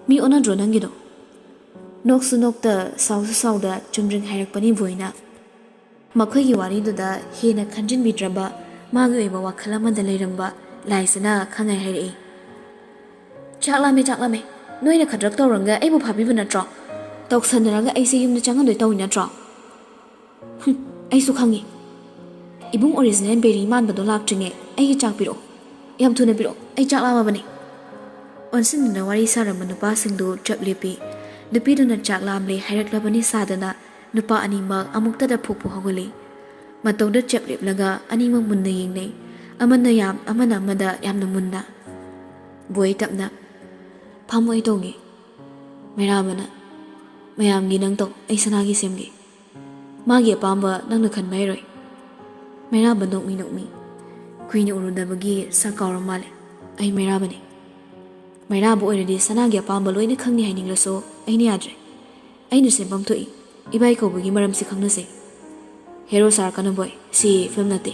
ꯃꯤ ꯑꯣꯟꯅꯗ꯭ꯔꯣ ꯅꯪꯒꯤꯗꯣ?" ꯅꯣꯛꯁꯨ ꯅꯣꯛꯇ, ꯁꯥꯎꯁꯨ ꯁꯥꯎꯗ ꯆꯨꯝꯗ꯭ꯔꯤꯡ ꯍꯥꯏꯔꯛꯄꯅꯤ ꯕꯣꯏꯅ꯫ ꯃꯈꯣꯏꯒꯤ ꯋꯥꯔꯤꯗꯨꯗ ꯍꯦꯟꯅ ꯈꯟꯖꯤꯟꯕꯤꯗ꯭ꯔꯕ ꯃꯥꯒꯤ ꯑꯣꯏꯕ ꯋꯥꯈꯜ ꯑꯃꯗ ꯂꯩꯔꯝꯕ ꯂꯥꯏꯁꯤꯅ ꯈꯪꯉꯥꯏ ꯍꯥꯏꯔꯛꯏ꯫ "ꯆꯥꯛ ꯂꯥꯝꯃꯦ, ꯆꯥꯛ ꯂꯥꯝꯃꯦ꯫ ꯅꯣꯏꯅ ꯈꯗ꯭ꯔꯛ ꯇꯧꯔꯝꯒ ꯑꯩꯕꯨ ꯐꯥꯕꯤꯕ ꯅꯠꯇ꯭ꯔꯣ? ꯇꯧꯁꯟꯅꯔꯒ ꯑꯩꯁꯦ ꯌꯨꯝꯗ ꯆꯪꯍꯟꯗꯣꯏ ꯇꯧꯔꯤ ꯅꯠꯇ꯭ꯔꯣ?" "ꯍꯨꯝ, ꯑꯩꯁꯨ ꯈꯪꯉꯤ꯫ ꯏꯕꯨꯡ ꯑꯣꯔꯤꯖꯤꯅꯦꯜ ꯕꯦꯔꯤ ꯃꯥꯟꯕꯗꯣ ꯂꯥꯛꯇ꯭ꯔꯤꯉꯩ ꯑꯩꯒꯤ ꯆꯥꯛ ꯄꯤꯔꯛꯑꯣ꯫ ꯌꯥꯝ ꯊꯨꯅ ꯄꯤꯔꯛꯑꯣ, ꯑꯩ ꯆꯥꯛ ꯂꯥꯝꯃꯕꯅꯤ꯫ ꯑꯣꯟꯁꯤꯟꯗꯨꯅ ꯋꯥꯔꯤ ꯁꯥꯔꯝꯕ ꯅꯨꯄꯥꯁꯤꯡꯗꯨ ꯆꯞ ꯂꯦꯞꯄꯤ꯫ ꯅꯨꯄꯤꯗꯨꯅ ꯆꯥꯛ ꯂꯥꯝꯂꯦ ꯍꯥꯏꯔꯛꯂꯕꯅꯤ ꯁꯥꯗꯅ ꯅꯨꯄꯥ ꯑꯅꯤꯃꯛ ꯑꯃꯨꯛꯇꯗ ꯐꯨꯛ ꯐꯨꯛ ꯍꯧꯒꯠꯂꯤ꯫ ꯃꯇꯧꯗ ꯆꯞ ꯂꯦꯞꯂꯒ ꯑꯅꯤꯃꯛ ꯃꯨꯟꯅ ꯌꯦꯡꯅꯩ꯫ ꯑꯃꯅ ꯌꯥꯝ, ꯑꯃꯅ ꯑꯃꯗ ꯌꯥꯝꯅ ꯃꯨꯟꯅ꯫ ꯕꯣꯏ ꯇꯞꯅ, "ꯐꯝꯃꯣ, ꯑꯩ ꯇꯣꯡꯒꯦ꯫" ꯃꯩꯔꯥꯕꯅ, "ꯃꯌꯥꯝꯒꯤ ꯅꯪ ꯇꯧ, ꯑꯩ ꯁꯅꯥꯒꯤ ꯁꯦꯝꯒꯦ꯫ ꯃꯥꯒꯤ ꯑꯄꯥꯝꯕ ꯅꯪꯅ ꯈꯟꯕ ꯍꯩꯔꯣꯏ꯫" ꯃꯩꯔꯥꯕ ꯅꯣꯛꯃꯤ ꯅꯣꯛꯃꯤ꯫ ꯀꯨꯏꯅ ꯎꯔꯨꯗꯕꯒꯤ ꯁꯛ ꯀꯥꯎꯔ ꯃꯥꯜꯂꯦ꯫ "ꯑꯩ ꯃꯩꯔꯥꯕꯅꯤ꯫ ꯃꯩꯔꯥꯕ ꯑꯣꯏꯔꯗꯤ ꯁꯅꯥꯒꯤ ꯑꯄꯥꯝꯕ ꯂꯣꯏꯅ ꯈꯪꯅꯤ ꯍꯥꯏꯅꯤꯡꯂꯁꯨ ꯑꯩꯅ ꯌꯥꯗ꯭ꯔꯦ꯫ ꯑꯩꯅ ꯁꯦꯝꯐꯝ ꯊꯣꯛꯏ꯫ ꯏꯕꯥꯏ ꯀꯧꯕꯒꯤ ꯃꯔꯝꯁꯤ ꯈꯪꯅꯁꯦ꯫" "ꯍꯦꯔꯣ ꯁꯥꯔꯛꯀꯅꯨ ꯕꯣꯏ, ꯁꯤ ꯐꯤꯂꯝ ꯅꯠꯇꯦ꯫"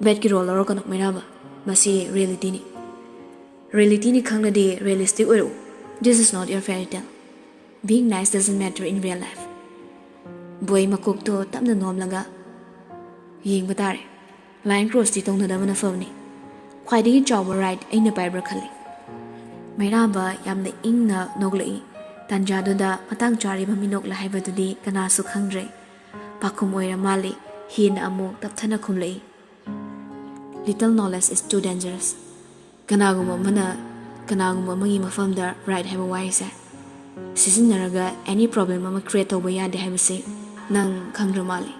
"ꯕꯦꯠꯀꯤ ꯔꯣꯜ ꯂꯧꯔꯛꯀꯅꯨ ꯃꯩꯔꯥꯕ, ꯃꯁꯤ ꯔꯤꯌꯦꯂꯤꯇꯤꯅꯤ꯫" "ꯔꯤꯌꯦꯂꯤꯇꯤꯅꯤ ꯈꯪꯂꯗꯤ realistic ꯑꯣꯏꯔꯛꯎ꯫ This is not your fairy tale. Being nice doesn't matter in real life." ꯕꯣꯏ ꯃꯀꯣꯛꯇꯣ ꯇꯞꯅ ꯅꯣꯝꯂꯒ, "ꯌꯦꯡꯕ ꯇꯥꯔꯦ꯫ ꯂꯥꯏꯟ ꯀ꯭ꯔꯣꯁꯇꯤ ꯇꯧꯅꯗꯕꯅ ꯐꯕꯅꯤ꯫ ꯈ꯭ꯋꯥꯏꯗꯒꯤ ꯆꯥꯎꯕ ꯔꯥꯏꯠ ꯑꯩꯅ ꯄꯥꯏꯕ꯭ꯔꯥ ꯈꯜꯂꯤ꯫" ꯃꯩꯔꯥꯕ ꯌꯥꯝꯅ ꯏꯪꯅ ꯅꯣꯛꯂꯛꯏ꯫ ꯇꯥꯟꯖꯥꯗꯨꯗ ꯃꯇꯥꯡ ꯆꯥꯔꯤꯕ ꯃꯤꯅꯣꯛꯂ ꯍꯥꯏꯕꯗꯨꯗꯤ ꯀꯅꯥꯁꯨ ꯈꯪꯗ꯭ꯔꯦ꯫ ꯄꯥꯈꯨꯝ ꯑꯣꯏꯔ ꯃꯥꯜꯂꯤ꯫ ꯍꯦꯟꯅ ꯑꯃꯨꯛ ꯇꯞꯊꯅ ꯈꯨꯝꯂꯛꯏ꯫ "Little knowledge is too dangerous." ꯀꯅꯥꯒꯨꯝꯕ ꯑꯃꯅ ꯀꯅꯥꯒꯨꯝꯕ ꯑꯃꯒꯤ ꯃꯐꯝꯗ ꯔꯥꯏꯠ ꯍꯥꯏꯕ ꯋꯥꯍꯩꯁꯦ ꯁꯤꯖꯤꯟꯅꯔꯒ ꯑꯦꯅꯤ ꯄ꯭ꯔꯣꯕ꯭ꯂꯦꯝ ꯑꯃ ꯀ꯭ꯔꯤꯌꯦꯠ ꯇꯧꯕ ꯌꯥꯗꯦ ꯍꯥꯏꯕꯁꯤ ꯅꯪ ꯈꯪꯗ꯭ꯔ ꯃꯥꯜꯂꯤ꯫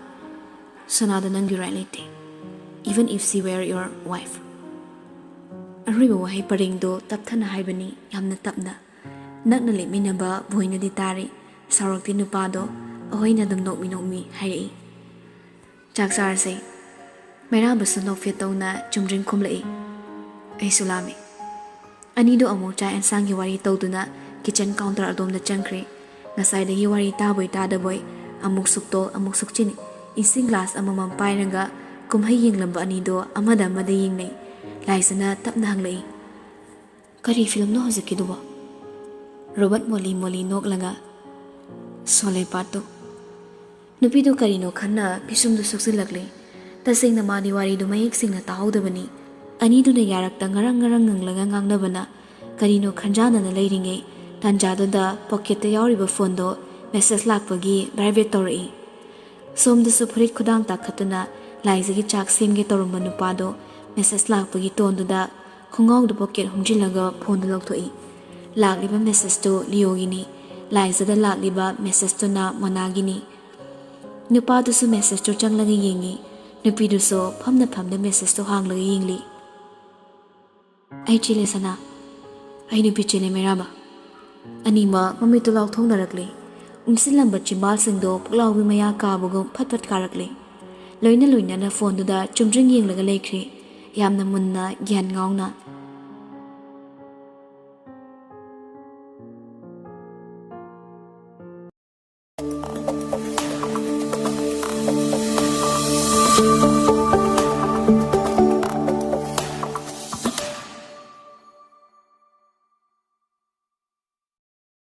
ꯁꯅꯥꯗ ꯅꯪꯒꯤ ꯔꯥꯏꯠ ꯂꯩꯇꯦ, even if she were your wife꯫ ꯑꯔꯣꯏꯕ ꯋꯥꯍꯩ ꯄꯔꯦꯡꯗꯣ ꯇꯞꯊꯅ ꯍꯥꯏꯕꯅꯤ, ꯌꯥꯝꯅ ꯇꯞꯅ꯫ ꯅꯛꯅ ꯂꯦꯞꯃꯤꯟꯅꯕ ꯕꯣꯏꯅꯗꯤ ꯇꯥꯔꯤ꯫ ꯁꯥꯎꯔꯛꯇꯦ ꯅꯨꯄꯥꯗꯣ, ꯑꯍꯣꯏꯅ ꯑꯗꯨꯝ ꯅꯣꯛꯃꯤ ꯅꯣꯛꯃꯤ ꯍꯥꯏꯔꯛꯏ꯫ "ꯆꯥꯛ ꯆꯥꯔꯁꯦ꯫" ꯃꯩꯔꯥꯕꯁꯨ ꯅꯣꯛꯐꯦꯠ ꯇꯧꯅ ꯆꯨꯝꯗ꯭ꯔꯤꯡ ꯈꯨꯝꯂꯛꯏ꯫ "ꯑꯩꯁꯨ ꯂꯥꯝꯃꯤ꯫" ꯑꯅꯤꯗꯣ ꯑꯃꯨꯛ ꯆꯥꯛ ꯑꯦꯟꯁꯥꯡꯒꯤ ꯋꯥꯔꯤ ꯇꯧꯗꯨꯅ ꯀꯤꯆꯟ ꯀꯥꯎꯟꯇꯔ ꯑꯗꯣꯝꯗ ꯆꯪꯈ꯭ꯔꯦ꯫ ꯉꯁꯥꯏꯗꯒꯤ ꯋꯥꯔꯤ ꯇꯥꯕꯣꯏ ꯇꯥꯗꯕꯣꯏ ꯑꯃꯨꯛ ꯁꯨꯛꯇꯣꯛ ꯑꯃꯨꯛ ꯁꯨꯛꯆꯤꯟ, ꯏꯁꯤꯡ ꯒ꯭ꯂꯥꯁ ꯑꯃꯃꯝ ꯄꯥꯏꯔꯒ ꯀꯨꯝꯍꯩ ꯌꯦꯡꯂꯝꯕ ꯑꯅꯤꯗꯣ ꯑꯃꯗ ꯑꯃꯗ ꯌꯦꯡꯅꯩ꯫ ꯂꯥꯏꯖꯅ ꯇꯞꯅ ꯍꯪꯂꯛꯏ, "ꯀꯔꯤ ꯐꯤꯂꯝꯅꯣ ꯍꯧꯖꯤꯛꯀꯤꯗꯨꯕꯣ?" ꯔꯣꯕꯔꯠ ꯃꯣꯂꯤ ꯃꯣꯂꯤ ꯅꯣꯛꯂꯒ, "ꯁꯣꯂꯦ ꯄꯥꯔꯠ ꯇꯨ꯫" ꯅꯨꯄꯤꯗꯨ ꯀꯔꯤꯅꯣ ꯈꯟꯅ ꯄꯤꯁꯨꯝꯗꯨ ꯁꯨꯛꯆꯤꯜꯂꯛꯂꯦ꯫ ꯇꯁꯦꯡꯅ ꯃꯥꯗꯤ ꯋꯥꯔꯤꯗꯨ ꯃꯌꯦꯛ ꯁꯦꯡꯅ ꯇꯥꯍꯧꯗꯕꯅꯤ꯫ ꯑꯅꯤꯗꯨꯅ ꯌꯥꯔꯛꯇ ꯉꯔꯪ ꯉꯔꯪ ꯉꯪꯂꯒ ꯉꯥꯡꯅꯕꯅ ꯀꯔꯤꯅꯣ ꯈꯟꯖꯥꯟꯅꯅ ꯂꯩꯔꯤꯉꯩ ꯇꯥꯟꯖꯥꯗꯨꯗ ꯄꯣꯀꯦꯠꯇ ꯌꯥꯎꯔꯤꯕ ꯐꯣꯟꯗꯣ ꯃꯦꯁꯦꯖ ꯂꯥꯛꯄꯒꯤ ꯚꯥꯏꯕ꯭ꯔꯦꯠ ꯇꯧꯔꯛꯏ꯫ ꯁꯣꯝꯗꯁꯨ ꯐꯨꯔꯤꯠ ꯈꯨꯗꯥꯡ ꯇꯥꯈꯠꯇꯨꯅ ꯂꯥꯏꯖꯒꯤ ꯆꯥꯛ ꯁꯦꯝꯒꯦ ꯇꯧꯔꯝꯕ ꯅꯨꯄꯥꯗꯣ ꯃꯦꯁꯦꯖ ꯂꯥꯛꯄꯒꯤ ꯇꯣꯟꯗꯨꯗ ꯈꯣꯡꯒꯥꯎꯗ ꯄꯣꯀꯦꯠ ꯍꯨꯝꯖꯤꯜꯂꯒ ꯐꯣꯟꯗꯨ ꯂꯧꯊꯣꯛꯏ꯫ ꯂꯥꯛꯂꯤꯕ ꯃꯦꯁꯦꯖꯇꯨ ꯂꯤꯌꯣꯒꯤꯅꯤ꯫ ꯂꯥꯏꯖꯗ ꯂꯥꯛꯂꯤꯕ ꯃꯦꯁꯦꯖꯇꯨꯅ ꯃꯣꯅꯥꯒꯤꯅꯤ꯫ ꯅꯨꯄꯥꯗꯨꯁꯨ ꯃꯦꯁꯦꯖꯇꯨ ꯆꯪꯂꯒ ꯌꯦꯡꯉꯤ꯫ ꯅꯨꯄꯤꯗꯨꯁꯨ ꯐꯝꯅ ꯐꯝꯅ ꯃꯦꯁꯦꯖꯇꯨ ꯍꯥꯡꯂꯒ ꯌꯦꯡꯂꯤ꯫ "ꯑꯩ ꯆꯦꯜꯂꯦ ꯁꯅꯥ, ꯑꯩ ꯅꯨꯄꯤ ꯆꯦꯜꯂꯦ ꯃꯩꯔꯥꯕ"꯫ ꯑꯅꯤꯃꯛ ꯃꯃꯤꯠꯇꯨ ꯂꯥꯎꯊꯣꯛꯅꯔꯛꯂꯤ꯫ ꯎꯝꯁꯤꯜꯂꯝꯕ ꯆꯤꯝꯕꯥꯜꯁꯤꯡꯗꯣ ꯄꯨꯛꯂꯥꯎꯕꯤ ꯃꯌꯥ ꯀꯥꯕꯒꯨꯝ ꯐꯠ ꯐꯠ ꯀꯥꯔꯛꯂꯤ꯫ ꯂꯣꯏꯅ ꯂꯣꯏꯅꯅ ꯐꯣꯟꯗꯨꯗ ꯆꯨꯝꯗ꯭ꯔꯤꯡ ꯌꯦꯡꯂꯒ ꯂꯩꯈ꯭ꯔꯤ, ꯌꯥꯝꯅ ꯃꯨꯟꯅ, ꯒ꯭ꯌꯥꯟ ꯉꯥꯎꯅ꯫